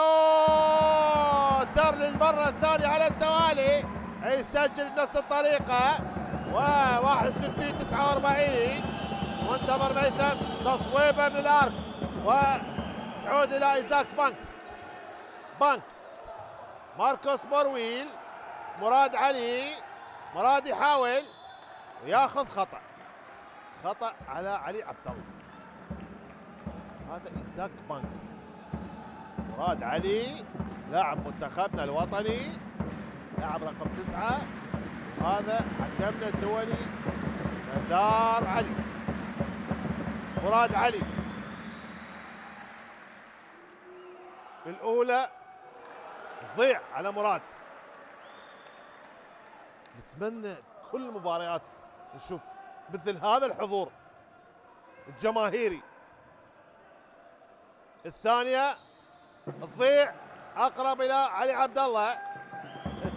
للمرة الثانية على التوالي، يسجل بنفس الطريقة. و61-49، منتظر ميثم، تصويبه من الارك وتعود الى ايزاك بانكس. ماركوس بورويل، مراد علي، مراد يحاول وياخذ خطأ على علي عبد الله. هذا ايزاك بانكس، مراد علي لاعب منتخبنا الوطني، لاعب رقم 9. هذا حكمنا الدولي نزار علي. مراد علي الأولى تضيع على مراد. نتمنى كل المباريات نشوف مثل هذا الحضور الجماهيري. الثانية تضيع، أقرب إلى علي عبد الله،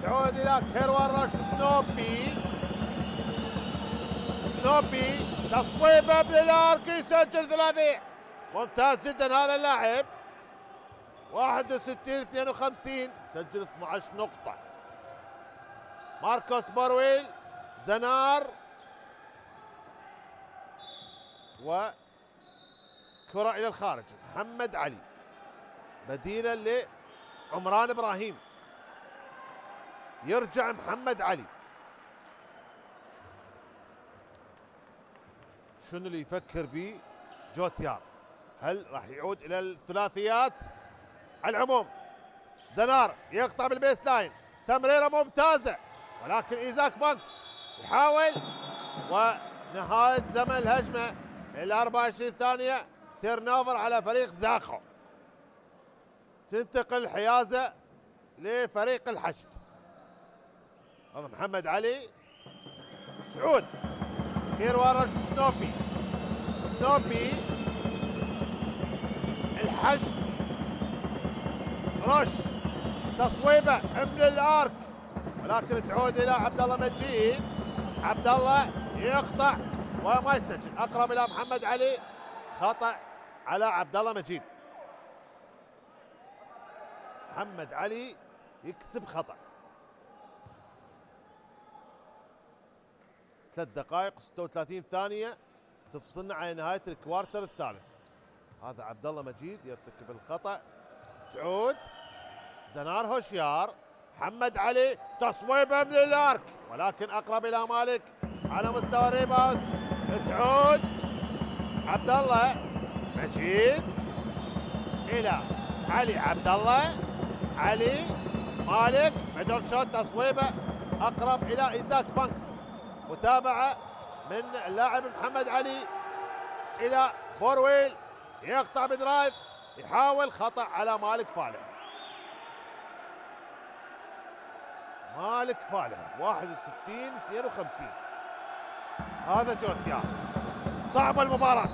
تعود إلى كيروان رش. سنوبي تصويبه بالارك، يسجل ثلاثي. ممتاز جدا هذا اللاعب. 61-52، سجل 12 نقطة. ماركوس بورويل، زنار، وكرة إلى الخارج. محمد علي بديلا لعمران إبراهيم. يرجع محمد علي. شنو اللي يفكر به جوتيار؟ هل راح يعود الى الثلاثيات؟ على العموم زنار يقطع بالبيس لاين، تمريره ممتازه، ولكن ايزاك بانكس يحاول، ونهايه زمن الهجمه ال 24 ثانيه. تيرن اوفر على فريق زاخو. تنتقل الحيازه لفريق الحشد. هذا محمد علي، تعود كيروان رش. سنوبي الحشد، رش تصويبه من الارك، ولكن تعود الى عبد الله مجيد. عبد الله يقطع وما يسجل، اقرب الى محمد علي. خطأ على عبد الله مجيد. محمد علي يكسب خطأ. 3 دقائق و36 ثانية تفصلنا عن نهاية الكوارتر الثالث. هذا عبد الله مجيد يرتكب الخطأ. تعود زنار هوشيار، محمد علي، تصويبه من الارك، ولكن اقرب الى مالك على مستوى الريباوند. تعود عبد الله مجيد الى علي عبد الله، علي، مالك، ميدل شوت تصويبه اقرب الى ايزاك بانكس. متابعه من اللاعب محمد علي الى بورويل، يقطع بدرايف، يحاول خطأ على مالك فالح. مالك فالح 61-52. هذا جوتيا. صعبة المباراة.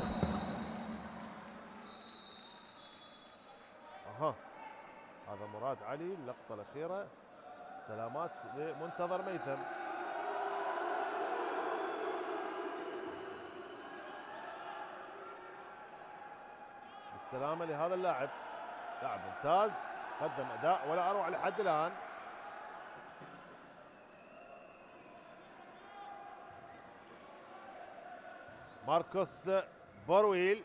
هذا مراد علي اللقطة الأخيرة. سلامات لمنتظر ميثم. بالسلامة لهذا اللاعب، لاعب ممتاز، قدم أداء ولا أروع لحد الآن. ماركوس بورويل،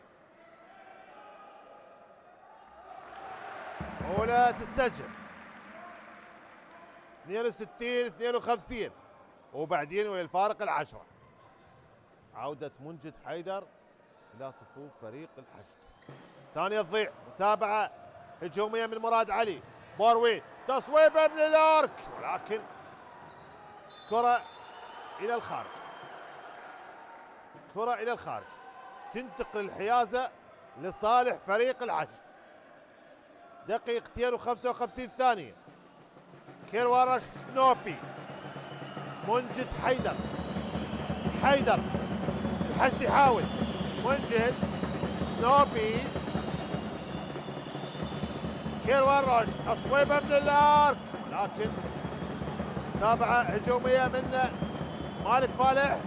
أولى تسجل 62-52 وبعدين ويا الفارق العشرة. عودة منجد حيدر إلى صفوف فريق الحشد. ثانية تضيع. متابعة هجومية من مراد علي. بورويل تصويبه من الارك، ولكن كرة إلى الخارج. كرة إلى الخارج. تنتقل الحيازة لصالح فريق الحشد. دقيقتين و55 ثانية. كيروارش سنوبي. منجد حيدر. حيدر الحشد يحاول. منجد سنوبي. كيروارش تصويبه من الارك، لكن متابعة هجومية من مالك فالح.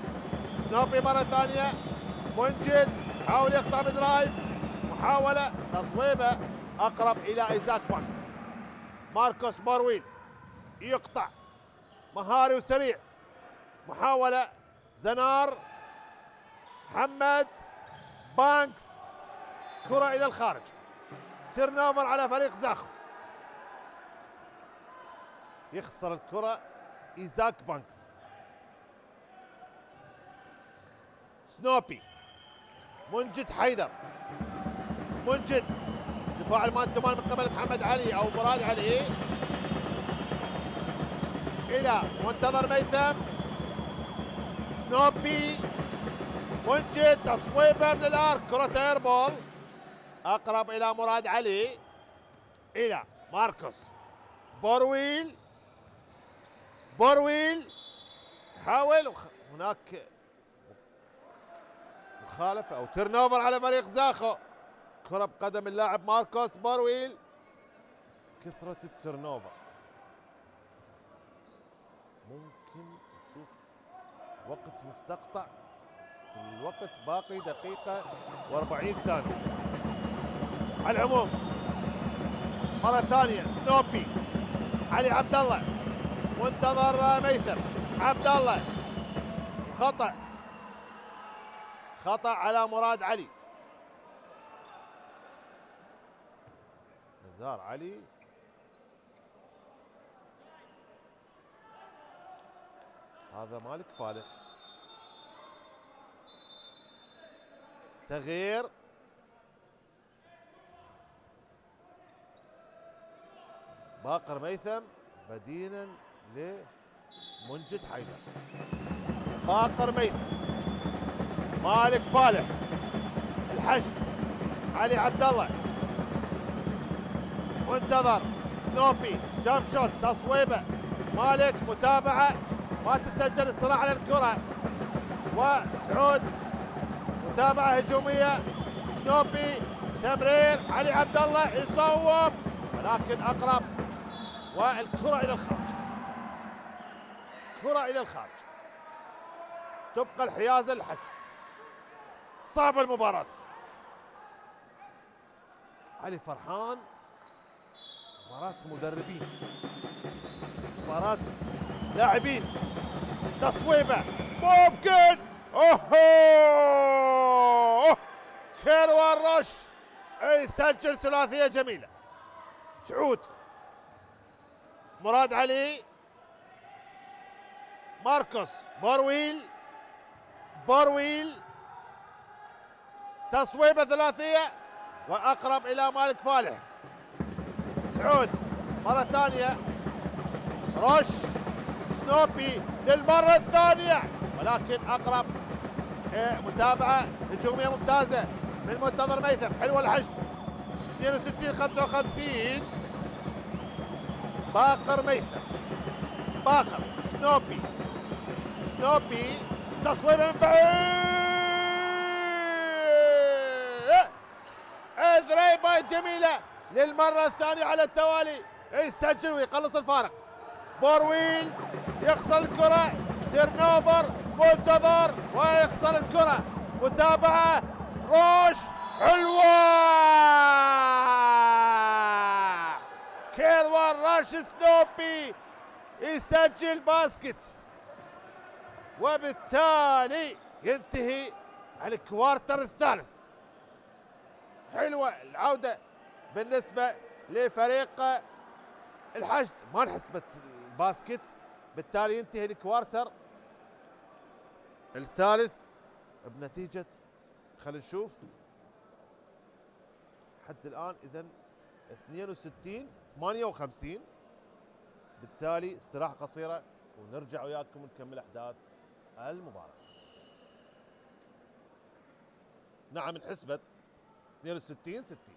سنوبي مرة ثانية. منجد حاول يقطع بدرايف، محاولة تصويبه أقرب إلى إيزاك بانكس. ماركوس بورويل يقطع، مهاري وسريع. محاولة زنار. محمد بانكس. كرة إلى الخارج. تيرن اوفر على فريق زاخو. يخسر الكرة إيزاك بانكس. سنوبي. منجد حيدر. منجد دفاع المان تمان من قبل محمد علي او مراد علي الى منتظر ميثم. سنوبي. منجد تصويبه من الارك، كرة ايربول اقرب الى مراد علي الى ماركوس بورويل. بورويل حاول، هناك مخالفة او تيرن اوفر على فريق زاخو. كرة بقدم اللاعب ماركوس بورويل. كثرة التيرن اوفر. ممكن نشوف وقت مستقطع، الوقت باقي دقيقة و40 ثانية. على العموم مرة ثانية سنوبي. علي عبد الله. منتظر ميثم. عبد الله. خطأ. خطأ على مراد علي. نزار علي. هذا مالك فالح. تغيير. باقر ميثم بديلا لمنجد حيدر. باقر ميثم. مالك فالح. الحشد. علي عبد الله. منتظر سنوبي. جامب شوت تصويبه. مالك متابعه ما تسجل الصراع على الكره وتعود متابعه هجوميه. سنوبي تمرير. علي عبد الله يصوب ولكن اقرب والكره الى الخارج. كره الى الخارج. تبقى الحيازه للحشد. صعبه المباراه. علي فرحان. مباراة مدربين، مباراة لاعبين. تصويبه ممكن. اوه كيروان رش يسجل ثلاثية جميلة. تعود مراد علي. ماركوس بورويل. بورويل تصويبه ثلاثية واقرب الى مالك فالح. تعود مرة ثانية رش سنوبي للمرة الثانية، ولكن أقرب. متابعة هجومية ممتازة من منتظر ميثم. حلوة الحشد 62-55. باقر ميثم، باقر سنوبي تصويب من بعيد. ثري بوينت جميلة للمرة الثانية على التوالي، يسجل ويقلص الفارق. بورويل يخسر الكرة، تيرنوفر منتظر ويخسر الكرة. متابعة روش حلوة، كيروان رش سنوبي يسجل باسكت، وبالتالي ينتهي الكوارتر الثالث. حلوة العودة بالنسبة لفريق الحشد، ما انحسبت الباسكت، بالتالي ينتهي الكوارتر الثالث بنتيجة، خلينا نشوف حد الآن، إذن 62-58. بالتالي استراحة قصيرة ونرجع وياكم ونكمل أحداث المباراة. نعم انحسبت 62-60.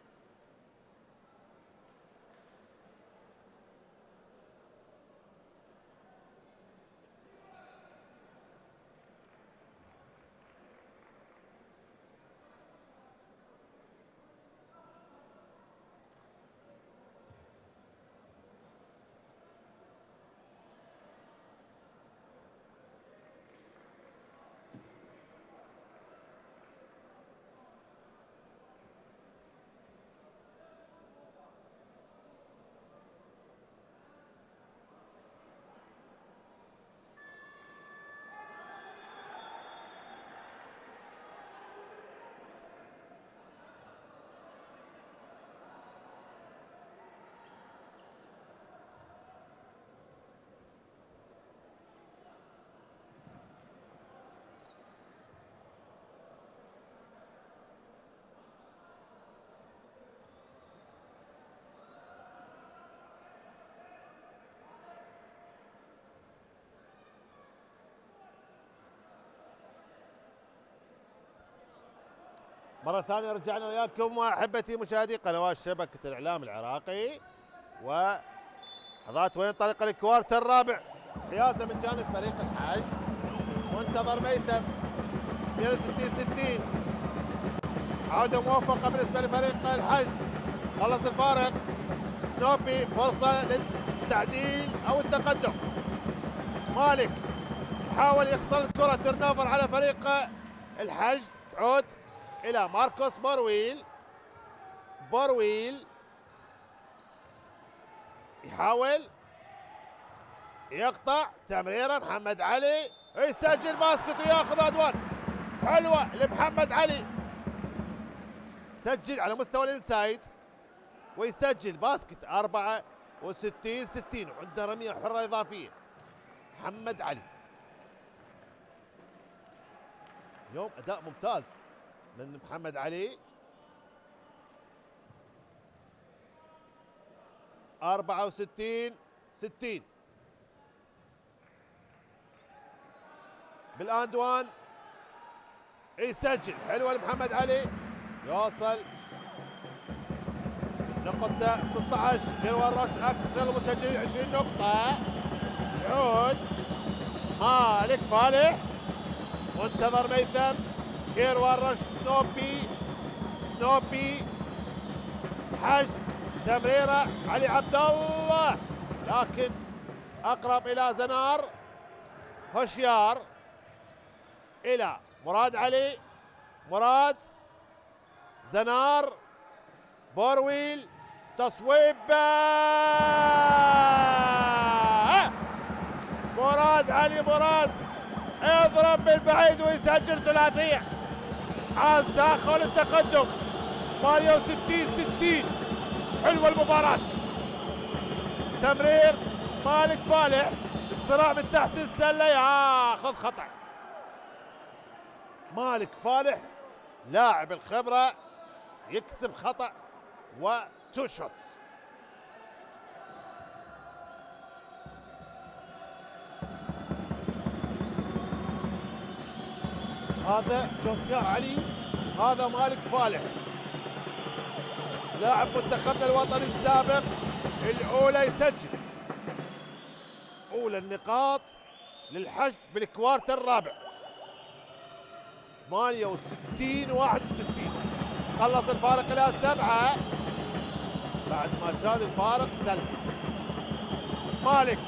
مرة ثانية رجعنا وياكم أحبتي مشاهدي قنوات شبكة الإعلام العراقي، ولحظات وينطلق الكوارتر الرابع. حيازة من جانب فريق الحج، منتظر ميثم 62-60. عودة موفقة بالنسبة لفريق الحج، خلص الفارق. سنوبي فرصة للتعديل أو التقدم. مالك يحاول يخسر الكرة، تيرنوفر على فريق الحج. تعود إلى ماركوس بورويل يحاول يقطع تمريرة. محمد علي يسجل باسكت وياخذ أدوان حلوة لمحمد علي، سجل على مستوى الانسايد ويسجل باسكت 64-60. وعنده رمية حرة إضافية محمد علي. اليوم أداء ممتاز من محمد علي. 64-60 بالاندوان، يسجل. حلوه لمحمد علي، يوصل نقطة 16. كيروان رش اكثر المسجلين 20 نقطة. يعود مالك فالح، منتظر ميثم. كيروان رش سنوبي حج تمريره علي عبد الله، لكن اقرب الى زنار هوشيار. الى مراد علي، مراد زنار بورويل، تصويب مراد علي. مراد يضرب بالبعيد ويسجل ثلاثية. عاز داخل التقدم ماريو 60-60. حلوة المباراة. تمرير مالك فالح، الصراع من تحت السلة، ياخذ خطأ. مالك فالح لاعب الخبرة يكسب خطأ وتو شوتس. هذا جوتيار علي، هذا مالك فالح لاعب منتخبنا الوطني السابق. الاولى يسجل اولى النقاط للحشد بالكوارتر الرابع. 68-61 خلص الفارق الى 7 بعد ما كان الفارق سلم. مالك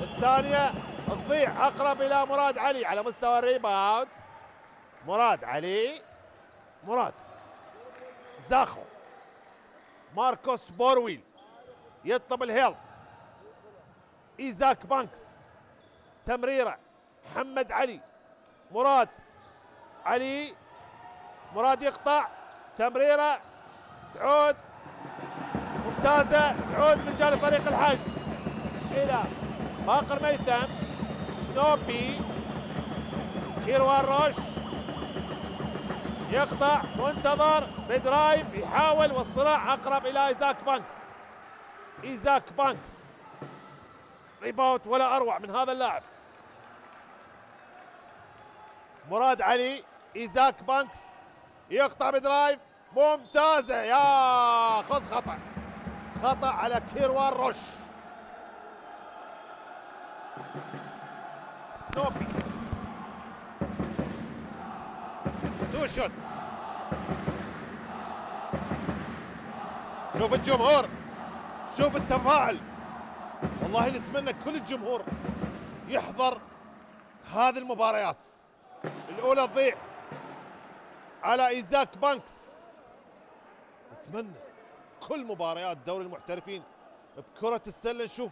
الثانية تضيع اقرب الى مراد علي على مستوى الريباوند. مراد علي، مراد زاخو، ماركوس بورويل يطلب الهيلب. ايزاك بانكس، تمريره محمد علي، مراد علي، مراد يقطع، تمريره تعود ممتازه، تعود من جانب فريق الحج الى باقر ميثم. سنوبي، كيروان روش يقطع، منتظر بدرايف يحاول، والصراع اقرب الى ايزاك بانكس. ايزاك بانكس ريباوند ولا اروع من هذا اللاعب. مراد علي، ايزاك بانكس يقطع بدرايف ممتازه، يا خذ خطا، خطا على كيروان روش. سنوبي، تو شوتس. شوف الجمهور، شوف التفاعل، والله نتمنى كل الجمهور يحضر هذه المباريات. الاولى تضيع على ايزاك بانكس. نتمنى كل مباريات دوري المحترفين بكرة السلة نشوف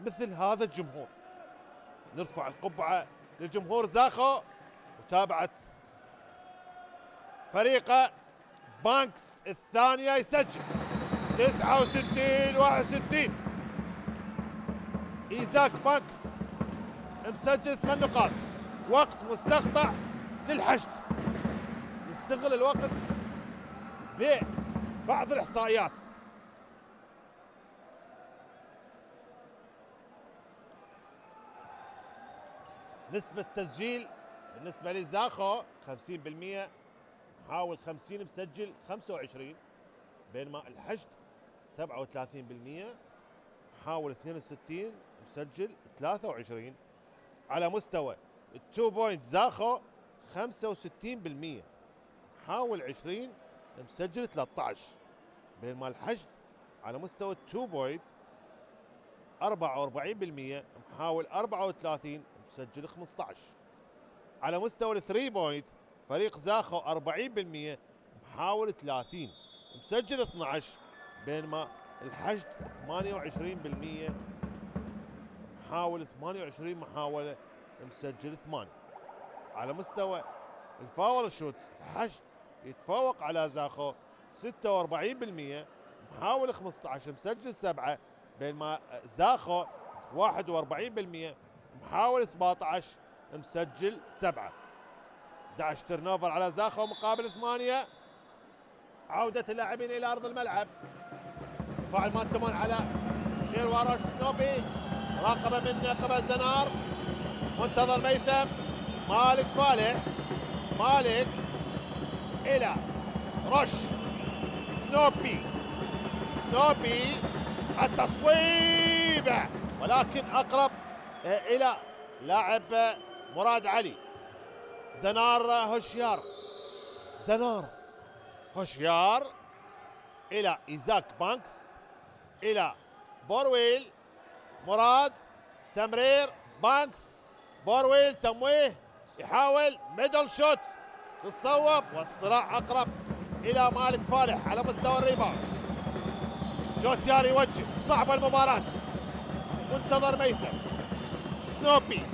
مثل هذا الجمهور. نرفع القبعة لجمهور زاخو وتابعت فريقه. بانكس الثانية يسجل 69-61. ايزاك بانكس مسجل 8 نقاط. وقت مستقطع للحشد، نستغل الوقت ببعض الاحصائيات. نسبة تسجيل بالنسبة لزاخو 50%، محاول 50 مسجل 25، بينما الحشد 37%، محاول 62 مسجل 23. على مستوى التو بوينت زاخو 65%، محاول 20 مسجل 13، بينما الحشد على مستوى التو بوينت 44%، محاول 34 مسجل 15. على مستوى الثري بوينت فريق زاخو 40%، محاول 30 مسجل 12، بينما الحشد 28%، محاول 28 محاولة مسجل 8. على مستوى الفاول شوت الحشد يتفوق على زاخو 46%، محاول 15 مسجل 7، بينما زاخو 41% محاول 17 مسجل 7. 11 ترنوفر على زاخو مقابل 8. عودة اللاعبين الى ارض الملعب. فاعل مان تمون على خير واروش. سنوبي راقبه من قبل زنار، منتظر ميثم، مالك فالح، مالك الى رش. سنوبي، سنوبي التصويبه ولكن اقرب الى لاعب مراد علي. زنار هوشيار، زنار هوشيار الى ايزاك بانكس، الى بورويل. مراد تمرير بانكس، بورويل تمويه يحاول ميدل شوت تصوب، والصراع اقرب الى مالك فالح على مستوى الريباوند. جوتيار يوجه، صعبه المباراه، منتظر ميثم. سنوبي،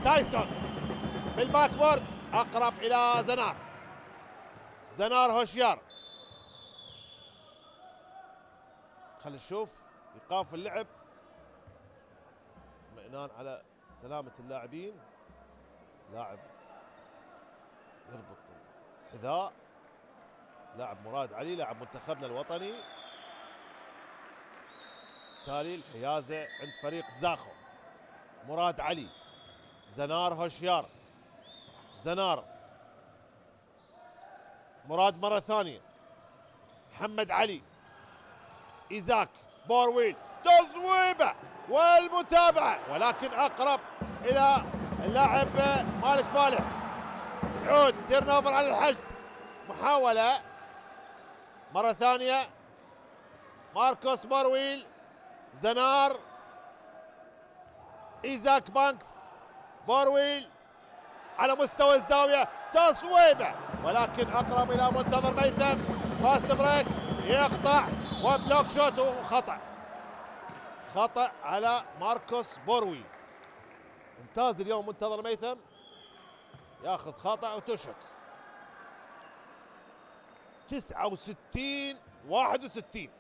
تايسون بالباك بورد اقرب الى زنار. زنار هوشيار، خلينا نشوف ايقاف اللعب، اطمئنان على سلامة اللاعبين. لاعب يربط الحذاء، لاعب مراد علي لاعب منتخبنا الوطني. تالي الحيازة عند فريق زاخو. مراد علي، زنار هوشيار، زنار، مراد مرة ثانية، محمد علي، إيزاك، بورويل، تصويبة والمتابعة، ولكن أقرب إلى اللاعب مالك فالح. تعود تيرن اوفر على الحشد، محاولة مرة ثانية، ماركوس بورويل، زنار، إيزاك بانكس، بورويل على مستوى الزاوية، تصويبة ولكن أقرب إلى منتظر ميثم. فاست بريك يقطع وبلوك شوت وخطأ، خطأ على ماركوس بورويل. ممتاز اليوم منتظر ميثم، ياخذ خطأ وتشوت. 69-61.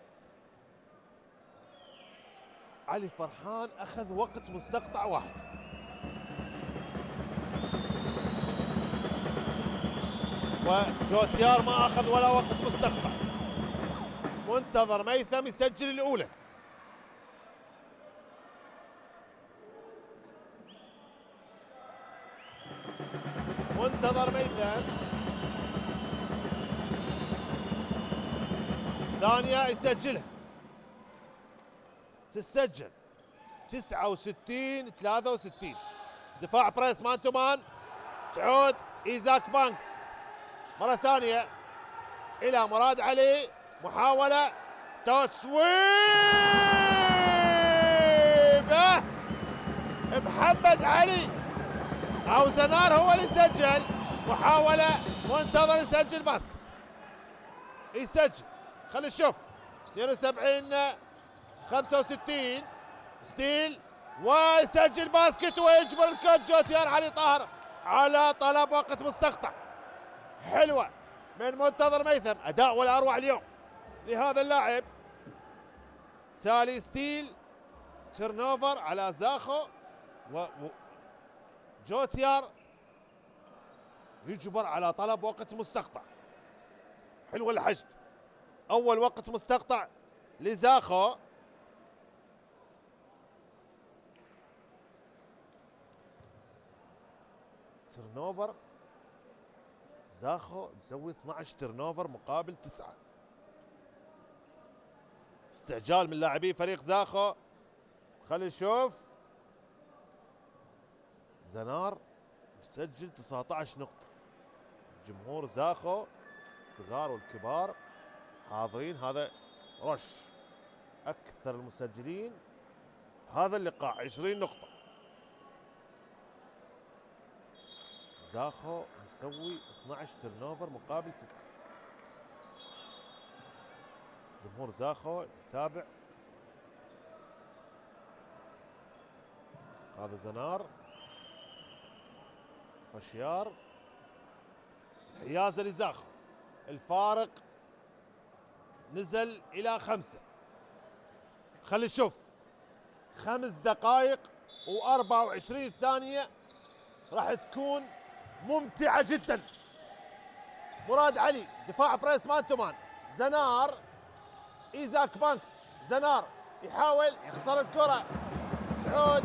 علي فرحان أخذ وقت مستقطع واحد. وجوتيار ما أخذ ولا وقت مستقطع. منتظر ميثم يسجل الأولى. منتظر ميثم ثانية يسجلها، تسجل. 69-63. دفاع بريس مان تو مان. تعود إيزاك بانكس مرة ثانية إلى مراد علي، محاولة تصويبة. محمد علي أو زنار هو اللي سجل. محاولة، منتظر يسجل باسكت، يسجل. خلينا نشوف. 72-65. ستيل ويسجل باسكت ويجبر الكوت جوتيار علي طاهر على طلب وقت مستقطع. حلوة من منتظر ميثم، أداء ولا أروع اليوم لهذا اللاعب. تالي ستيل، تيرن اوفر على زاخو، وجوتيار يجبر على طلب وقت مستقطع. حلو الحشد. أول وقت مستقطع لزاخو. تيرن اوفر، زاخو مسوي 12 تيرن اوفر مقابل 9. استعجال من لاعبي فريق زاخو. خلينا نشوف. زنار مسجل 19 نقطة. جمهور زاخو الصغار والكبار حاضرين. هذا رش أكثر المسجلين هذا اللقاء، 20 نقطة. زاخو مسوي 12 تيرن اوفر مقابل 9. جمهور زاخو يتابع. هذا زنار، هوشيار، حيازة لزاخو. الفارق نزل إلى 5. خلينا نشوف. 5 دقائق و24 ثانية راح تكون ممتعة جدا. مراد علي، دفاع بريس مان تو مان. زنار، إيزاك بانكس. زنار يحاول يخسر الكرة. تعود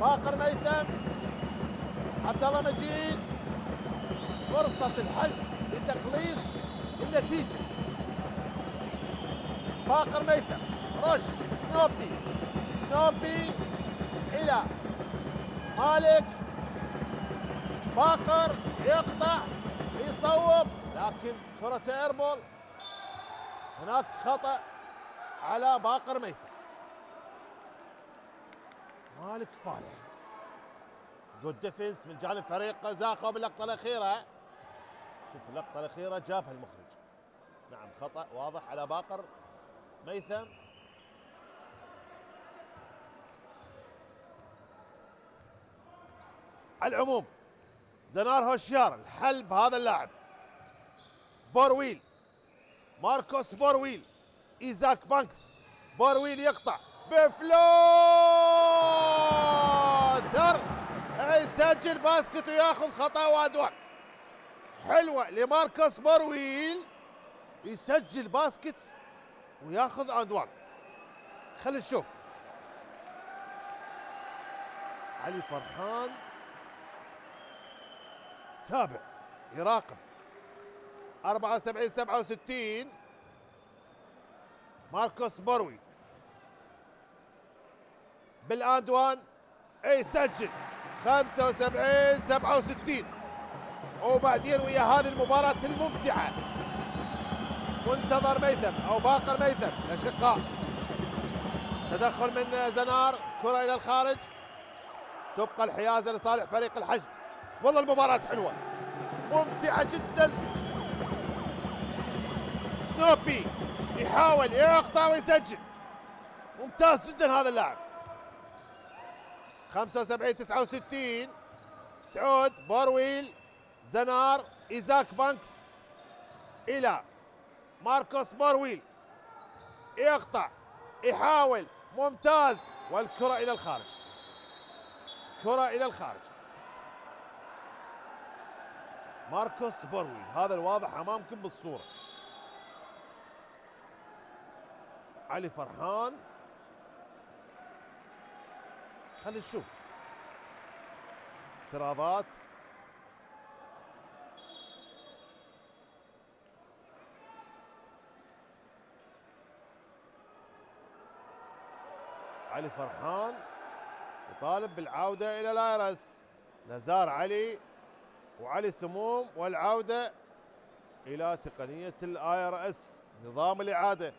باقر ميثم، عبد الله مجيد. فرصة الحشد لتقليص النتيجة. باقر ميثم، رش، سنوبي إلى مالك. باقر يقطع، يصوب، لكن كرة ايربول. هناك خطأ على باقر ميثم. مالك فالح. جود ديفنس من جانب فريق زاخو باللقطة الأخيرة. شوف اللقطة الأخيرة جابها المخرج. نعم خطأ واضح على باقر ميثم. على العموم زنار هوشيار الحل بهذا اللاعب. بورويل، ماركوس بورويل، إيزاك بانكس. بورويل يقطع بفلوتر، يسجل باسكت وياخذ خطأ وادوار. حلوة لماركوس بورويل، يسجل باسكت وياخذ ادوار. خلينا نشوف. علي فرحان يتابع يراقب. 74-67 ماركوس بورويل بالاند وان يسجل 75-67. وبعدين ويا هذه المباراة الممتعة منتظر ميثم او باقر ميثم الاشقاء. تدخل من زنار، كرة الى الخارج، تبقى الحيازة لصالح فريق الحشد. والله المباراة حلوة ممتعة جدا. سنوبي يحاول يقطع ويسجل، ممتاز جدا هذا اللاعب. 75-69 تعود بورويل، زنار، إيزاك بانكس إلى ماركوس بورويل، يقطع يحاول، ممتاز، والكرة إلى الخارج. كرة إلى الخارج. ماركوس بورويل هذا الواضح أمامكم بالصورة. علي فرحان، خلينا نشوف اعتراضات. علي فرحان يطالب بالعودة إلى الأيرس. نزار علي وعلي سموم والعودة إلى تقنية الآيرس، نظام الإعادة.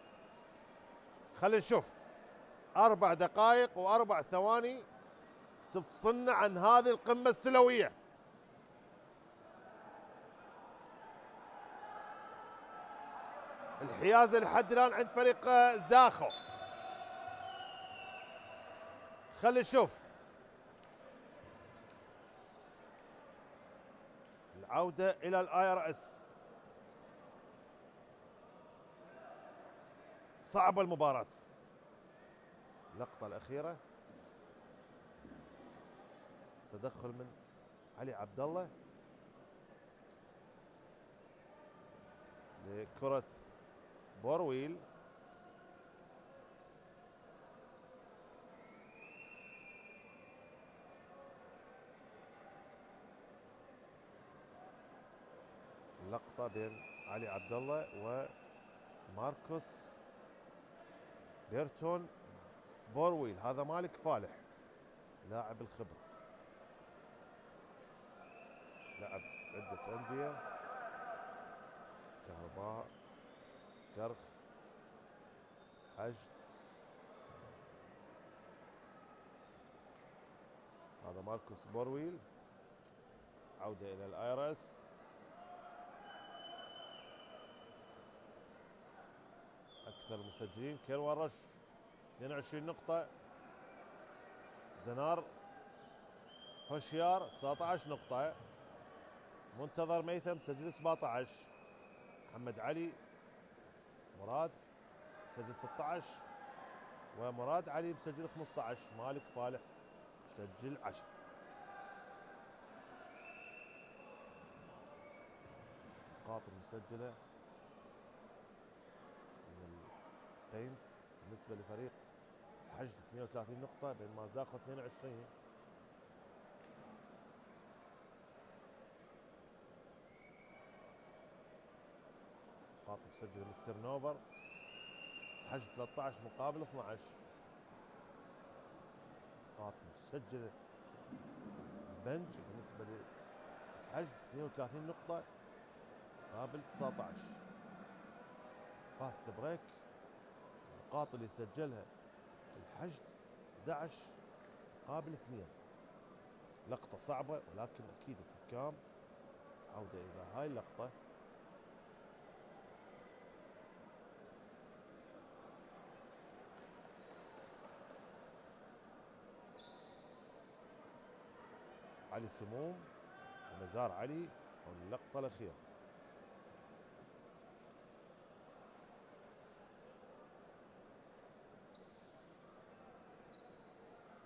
خلينا نشوف 4 دقائق و4 ثواني تفصلنا عن هذه القمة السلوية. الحيازة لحد الآن عند فريق زاخو. خلينا نشوف العودة إلى الآيرس. صعبة المباراة. اللقطة الأخيرة تدخل من علي عبد الله لكرة بورويل. اللقطة بين علي عبد الله وماركوس بيرتون بورويل. هذا مالك فالح، لاعب الخبرة، لعب عدة أندية، كهرباء، كرخ، حشد. هذا ماركوس بورويل، عودة إلى الأيرس. أكثر مسجلين كيروان رش 22 نقطة، زنار هوشيار 19 نقطة، منتظر ميثم سجل 17، محمد علي مراد سجل 16، ومراد علي مسجل 15، مالك فالح سجل 10. نقاط المسجلة من البينت بالنسبة لفريق حشد 32 نقطة بينما زاخو 22. نقاط مسجلة من التيرن اوفر، حشد 13 مقابل 12. نقاط مسجلة البنج بالنسبة للحشد 32 نقطة مقابل 19. فاست بريك، النقاط اللي سجلها الحشد 11 مقابل 2. لقطة صعبة ولكن اكيد الحكام عودة الى هاي اللقطة. علي سموم ونزار علي واللقطة الأخيرة.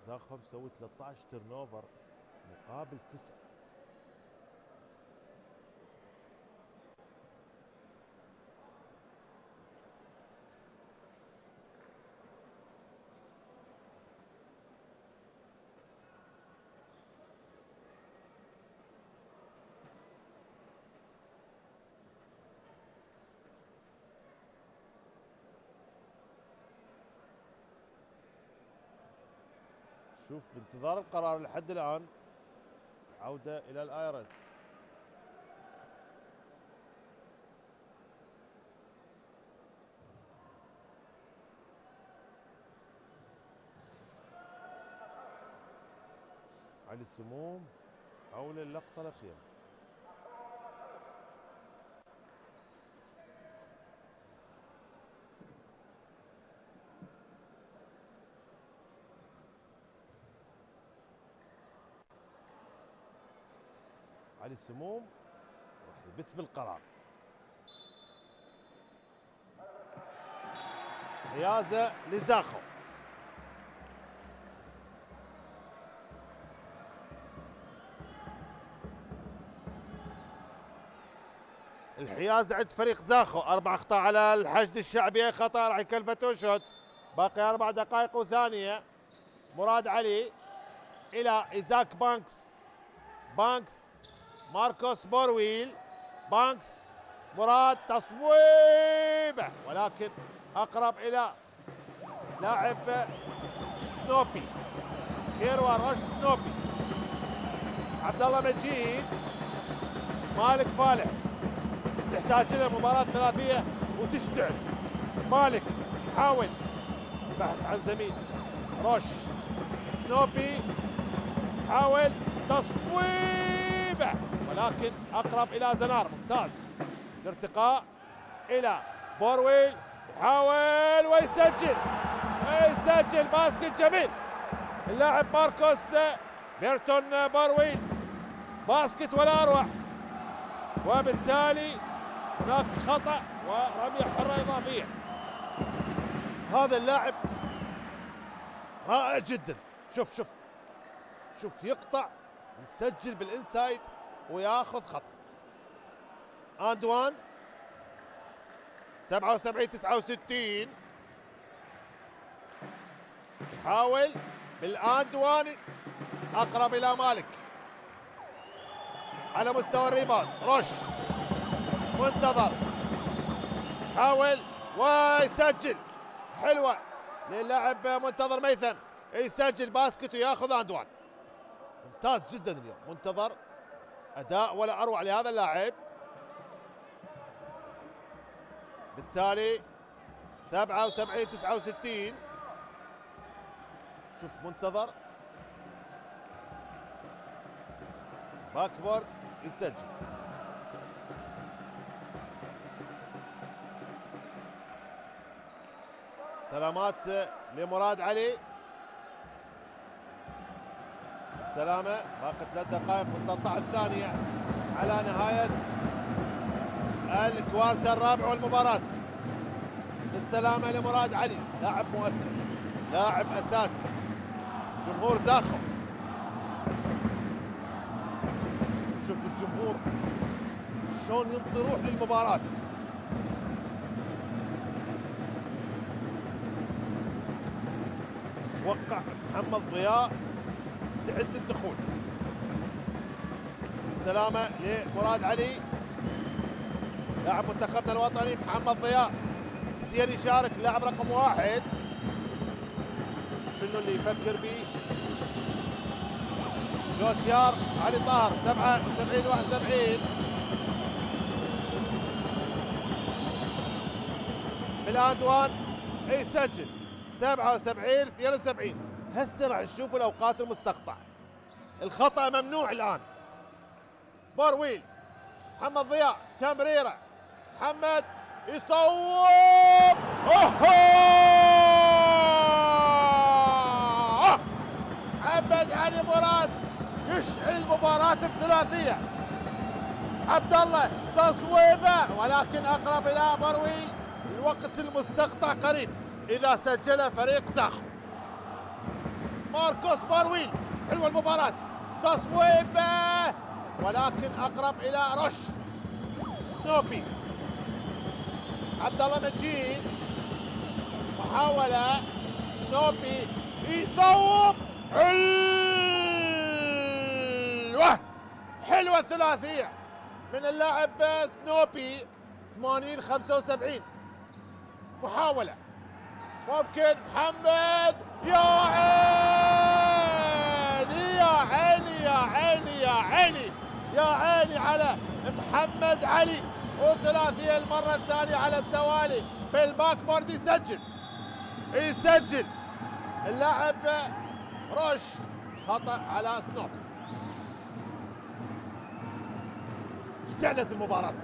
زاخو مسوي 13 تيرن اوفر مقابل 9. شوف بانتظار القرار لحد الآن. عودة إلى الآيرس. علي السموم حول اللقطة الأخيرة. علي السموم راح يبت بالقرار. حيازة لزاخو. الحيازة عند فريق زاخو، 4 أخطاء على الحشد الشعبي، خطأ راح يكلفه توشوت. باقي 4 دقائق وثانية. مراد علي إلى إيزاك بانكس ماركوس بورويل. بانكس مراد تصويبه، ولكن أقرب إلى لاعب سنوبي. كيروا رش سنوبي. عبد الله مجيد. مالك فالح تحتاج له مباراة ثلاثية وتشتعل. مالك حاول يبحث عن زميل. روش سنوبي حاول تصويبه، ولكن اقرب الى زنار. ممتاز. الارتقاء الى بورويل، يحاول ويسجل باسكت جميل. اللاعب ماركوس بيرتون بورويل، باسكت ولا اروع. وبالتالي هناك خطأ ورمية حرة إضافية. هذا اللاعب رائع جدا. شوف يقطع يسجل بالإنسايد وياخذ خطأ. أندوان 77-69. يحاول بالأندوان، أقرب إلى مالك على مستوى الريباوند. روش منتظر، حاول ويسجل. حلوة للاعب منتظر ميثم، يسجل باسكت وياخذ اندوان. ممتاز جدا اليوم. منتظر اداء ولا اروع لهذا اللاعب. بالتالي 77-69. شوف منتظر باكبورد يسجل. سلامات لمراد علي. السلامة. باقي 3 دقائق و13 ثانية على نهاية الكوارتر الرابع والمباراة. بالسلامة لمراد علي، لاعب مؤثر، لاعب أساسي. جمهور زاخو، شوف الجمهور شلون ينطي روح للمباراة. اتوقع محمد ضياء يستعد للدخول. السلامة لمراد علي، لاعب منتخبنا الوطني. محمد ضياء يصير يشارك، لاعب رقم 1. شنو اللي يفكر به؟ جوتيار علي طاهر 77-71. بالاندوان يسجل 77-72. هسه راح نشوف الاوقات المستقطعه. الخطا ممنوع الان. بورويل، محمد ضياء، تمريره، محمد يصوب. محمد علي مراد يشعل المباراة بثلاثية. عبد الله تصويبه، ولكن اقرب الى بورويل. الوقت المستقطع قريب اذا سجل فريق زاخو. ماركوس بورويل، حلوه المباراة، تصويبه، ولكن اقرب الى رش سنوبي. عبد الله مجيد، محاولة سنوبي يصوب. حلوة ثلاثية من اللاعب سنوبي. 80-75. محاولة ممكن. محمد يا عين يا عيني على محمد علي، وثلاثية المرة الثانية على التوالي بالباك بورد. يسجل اللاعب روش. خطأ على سنوب. اشتعلت المباراة.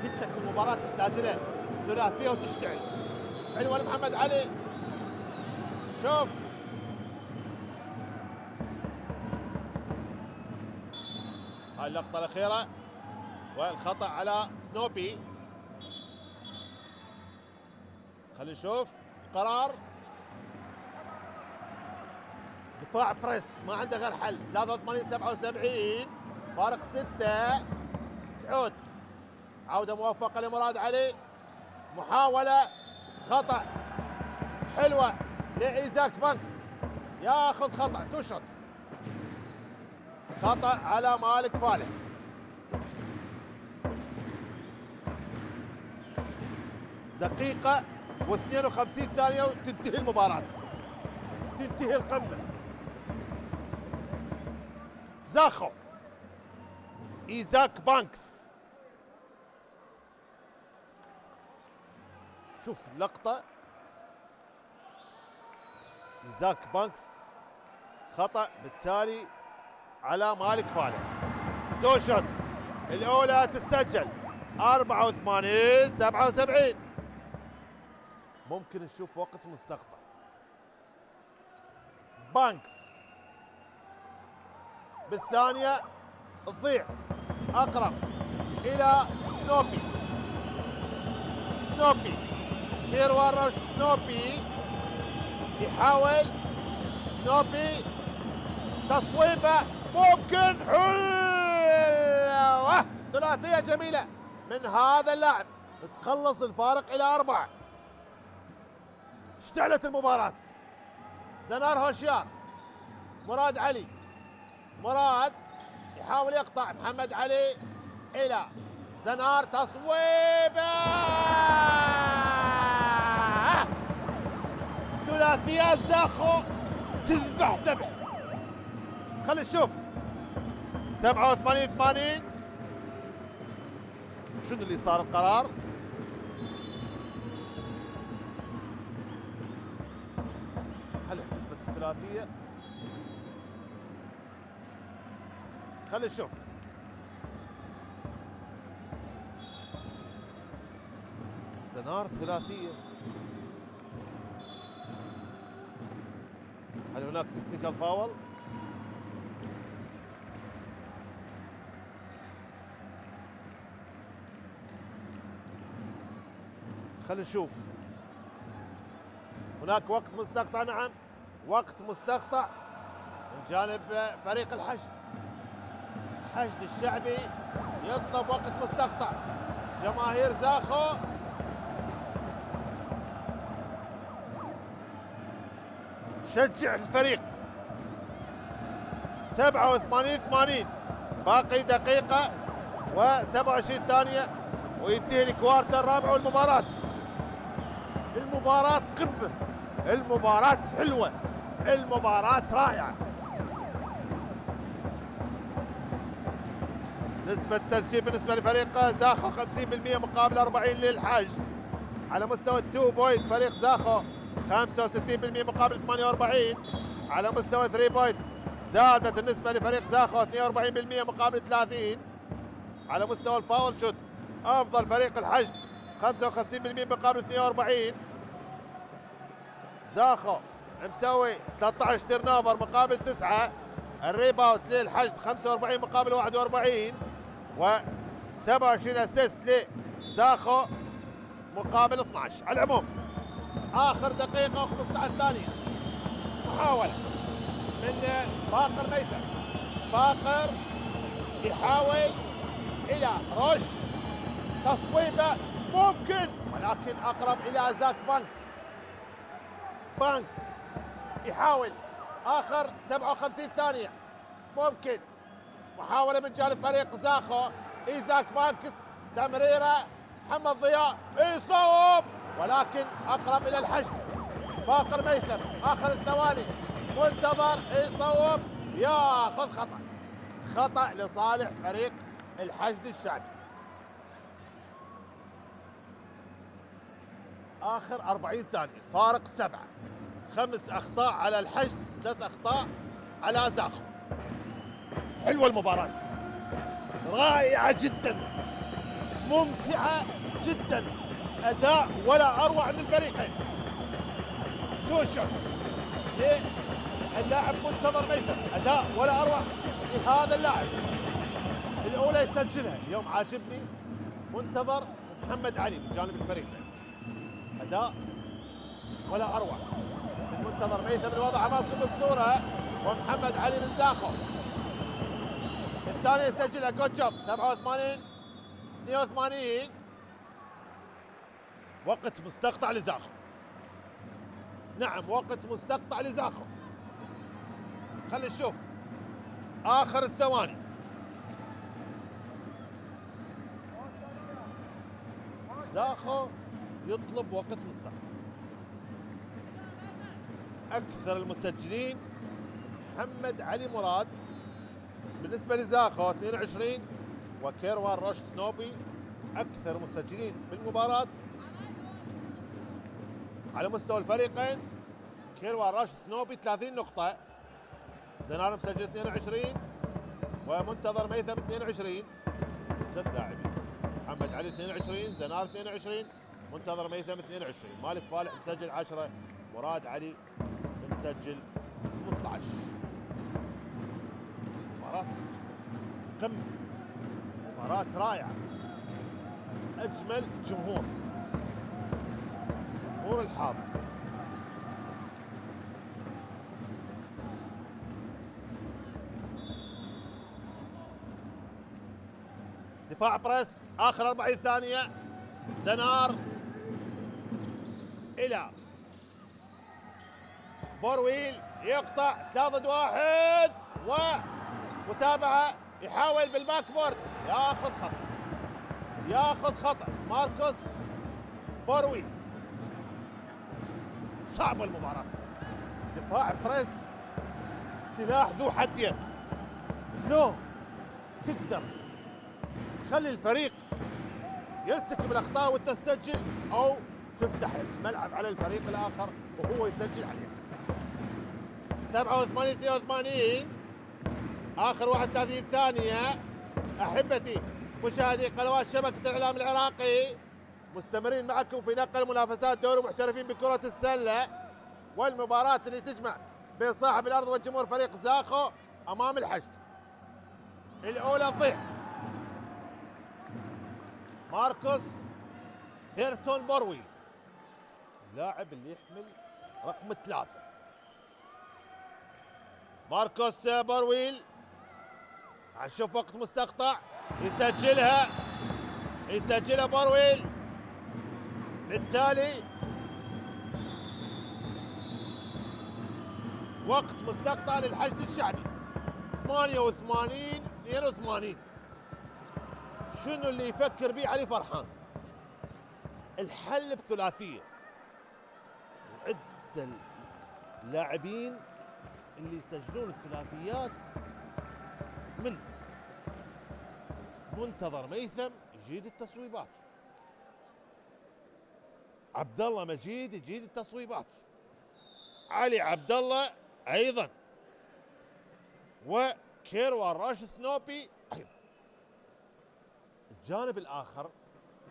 قلت لك المباراة تحتاج لها ثلاثية وتشتعل. حلوة لمحمد علي. شوف هاي اللقطة الأخيرة والخطأ على سنوبي. خلينا نشوف قرار. قطاع بريس ما عنده غير حل. 83 77 فارق 6. تعود عودة موفقة لمراد علي. محاولة خطأ حلوة لإيزاك بانكس. ياخذ خطأ. 2 شوت. خطأ على مالك فالح. دقيقة و52 ثانية وتنتهي المباراة. تنتهي القمة. زاخو. إيزاك بانكس. شوف اللقطة. إيزاك بانكس خطأ بالتالي على مالك فالح. 2 شوت. الأولى تسجل 84 77. ممكن نشوف وقت مستقطع. بانكس بالثانية تضيع. أقرب إلى سنوبي. خير وروش. سنوبي يحاول. سنوبي تصويبه ممكن. حلوة ثلاثية جميلة من هذا اللاعب. تقلص الفارق إلى 4. اشتعلت المباراة. زنار هوشيار. مراد علي. مراد يحاول يقطع. محمد علي إلى زنار. تصويبه ثلاثية زاخو تذبح ذبح. خلينا نشوف 87 80 شنو اللي صار القرار. هل احتسبت الثلاثية؟ خلينا نشوف. زنار ثلاثية. هل هناك تكنيكال فاول؟ خلينا نشوف. هناك وقت مستقطع. نعم وقت مستقطع من جانب فريق الحشد. الحشد الشعبي يطلب وقت مستقطع. جماهير زاخو شجع الفريق. 87 80 باقي دقيقة و27 ثانية وينتهي الكوارتر الرابع والمباراة. المباراة قمة. المباراة حلوة. المباراة رائعة. نسبة تسجيل بالنسبة لفريق زاخو 50% مقابل 40 للحشد. على مستوى التو بوينت فريق زاخو 65% مقابل 48. على مستوى 3 بوينت زادت النسبة لفريق زاخو 42% مقابل 30. على مستوى الفاول شوت أفضل فريق الحشد 55% مقابل 42. زاخو مسوي 13 تيرن اوفر مقابل 9. الريباوت للحشد 45 مقابل 41 و27 اسيست لزاخو مقابل 12. على العموم اخر دقيقة و15 ثانية. محاولة من باقر ميثم. باقر يحاول الى روش. تصويبه ممكن ولكن اقرب الى زاك بانكس. يحاول. اخر 57 ثانية. ممكن محاولة من جانب فريق زاخو. ايزاك بانكس. تمريرة محمد ضياء يصوب ولكن اقرب الى الحشد. باقر ميثم اخر الثواني منتظر يصوب. ياخذ خطأ. خطأ لصالح فريق الحشد الشعبي. آخر 40 ثانية، فارق 7، 5 أخطاء على الحشد، 3 أخطاء على زاخو. حلوة المباراة، رائعة جدا، ممتعة جدا، أداء ولا أروع من الفريقين. تو شوت للاعب منتظر ميثم، أداء ولا أروع لهذا اللاعب. الأولى يسجلها اليوم، عاجبني منتظر محمد علي من جانب الفريقين، أداء ولا أروع من منتظر ميثم الوضع أمامكم بالصورة، ومحمد علي من زاخو. الثانية يسجلها جود جوب، 87 82. وقت مستقطع لزاخو، نعم وقت مستقطع لزاخو. خلينا نشوف آخر الثواني. زاخو يطلب وقت مستقطع. أكثر المسجلين محمد علي مراد بالنسبة لزاخو 22، وكيروان روش سنوبي أكثر مسجلين بالمباراة على مستوى الفريقين. كيروان روش سنوبي 30 نقطة، زنار مسجل 22 ومنتظر ميثم 22. 3 لاعبين، محمد علي 22، زنار 22، منتظر ميثم 22. مالك فالح مسجل 10، مراد علي مسجل 15. مباراة قمة، مباراة رائعة، أجمل جمهور الحاضر. دفاع بريس آخر 40 ثانية، زنار إلى بورويل، يقطع 3 ضد 1 ومتابعة، يحاول بالباك بورد، ياخذ خطأ ماركوس بورويل. صعبة المباراة، دفاع بريس سلاح ذو حدين، لو تقدر تخلي الفريق يرتكب الأخطاء وانت تسجل، أو تفتح الملعب على الفريق الآخر وهو يسجل عليك. 87 82، آخر 31 ثانية. أحبتي مشاهدي قنوات شبكة الإعلام العراقي، مستمرين معكم في نقل منافسات دوري محترفين بكرة السلة، والمباراة اللي تجمع بين صاحب الأرض والجمهور فريق زاخو أمام الحشد. الأولى تضيع، ماركوس هيرتون بورويل، اللاعب اللي يحمل رقم 3. ماركوس بورويل، هنشوف وقت مستقطع، يسجلها بورويل. بالتالي وقت مستقطع للحشد الشعبي 88 82. شنو اللي يفكر به علي فرحان؟ الحل بثلاثية، وعد اللاعبين اللي يسجلون الثلاثيات من منتظر ميثم يجيد التصويبات، عبد الله مجيد يجيد التصويبات، علي عبد الله ايضا، وكيروان راش سنوبي ايضا. الجانب الاخر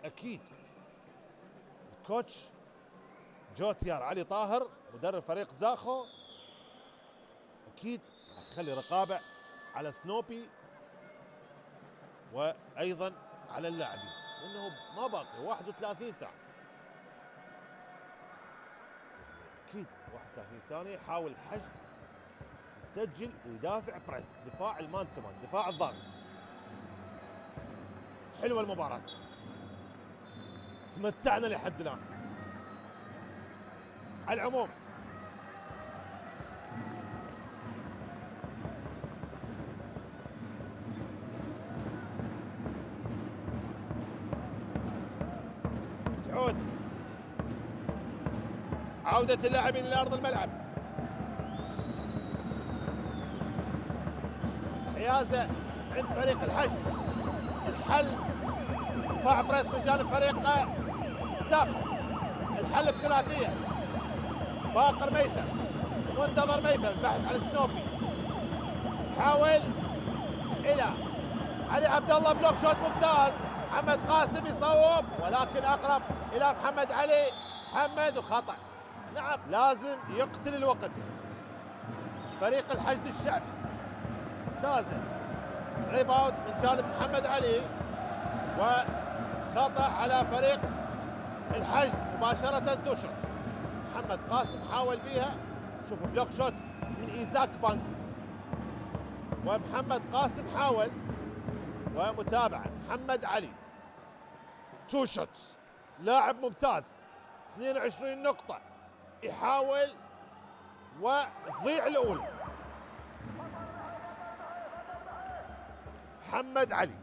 اكيد الكوتش جوتيار علي طاهر مدرب فريق زاخو اكيد يخلي رقابه على سنوبي وايضا على اللاعبين، لانه ما باقي 31 ثانيه. اكيد 31 ثانيه، يحاول الحشد يسجل ويدافع بريس، دفاع المان تمان، دفاع الضاغط. حلوه المباراه، تمتعنا لحد الان. على العموم تعود عودة اللاعبين إلى أرض الملعب. حيازة عند فريق الحشد. الحل دفاع بريس من جانب فريق زاخو. الحل بثلاثيه. باقر ميثم، منتظر ميثم، بحث عن سنوبي، حاول الى علي عبد الله، بلوك شوت ممتاز. محمد قاسم يصوب ولكن اقرب الى محمد علي. محمد وخطا. نعم لازم يقتل الوقت فريق الحشد الشعبي. ممتازه. ريباوند من جانب محمد علي وخطا على فريق الحشد مباشره. دوشوت. محمد قاسم حاول بيها. شوفوا بلوك شوت من ايزاك بانكس ومحمد قاسم حاول ومتابعه. محمد علي تو شوت، لاعب ممتاز، 22 نقطة، يحاول وتضيع الأولى. محمد علي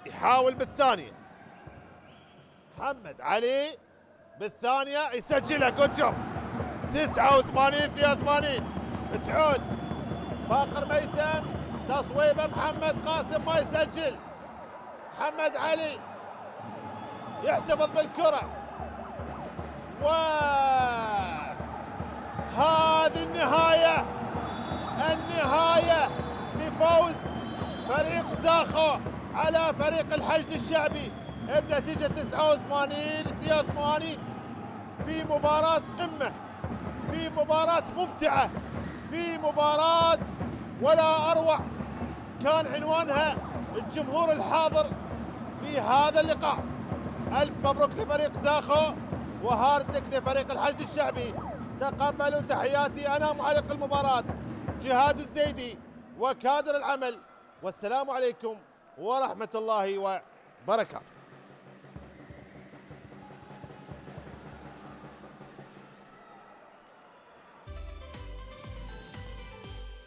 يحاول بالثانية. محمد علي بالثانية يسجلها. جود جوب. 89-83. تعود باقر ميثم، تصويبه محمد قاسم ما يسجل. محمد علي يحتفظ بالكرة وهذه النهاية لفوز فريق زاخو على فريق الحشد الشعبي بنتيجة 89-83 في مباراة قمة، في مباراة ممتعة، في مباراة ولا أروع. كان عنوانها الجمهور الحاضر في هذا اللقاء. ألف مبروك لفريق زاخو وهارد لك لفريق الحشد الشعبي. تقبلوا تحياتي أنا معلق المباراة جهاد الزيدي وكادر العمل، والسلام عليكم ورحمة الله وبركاته.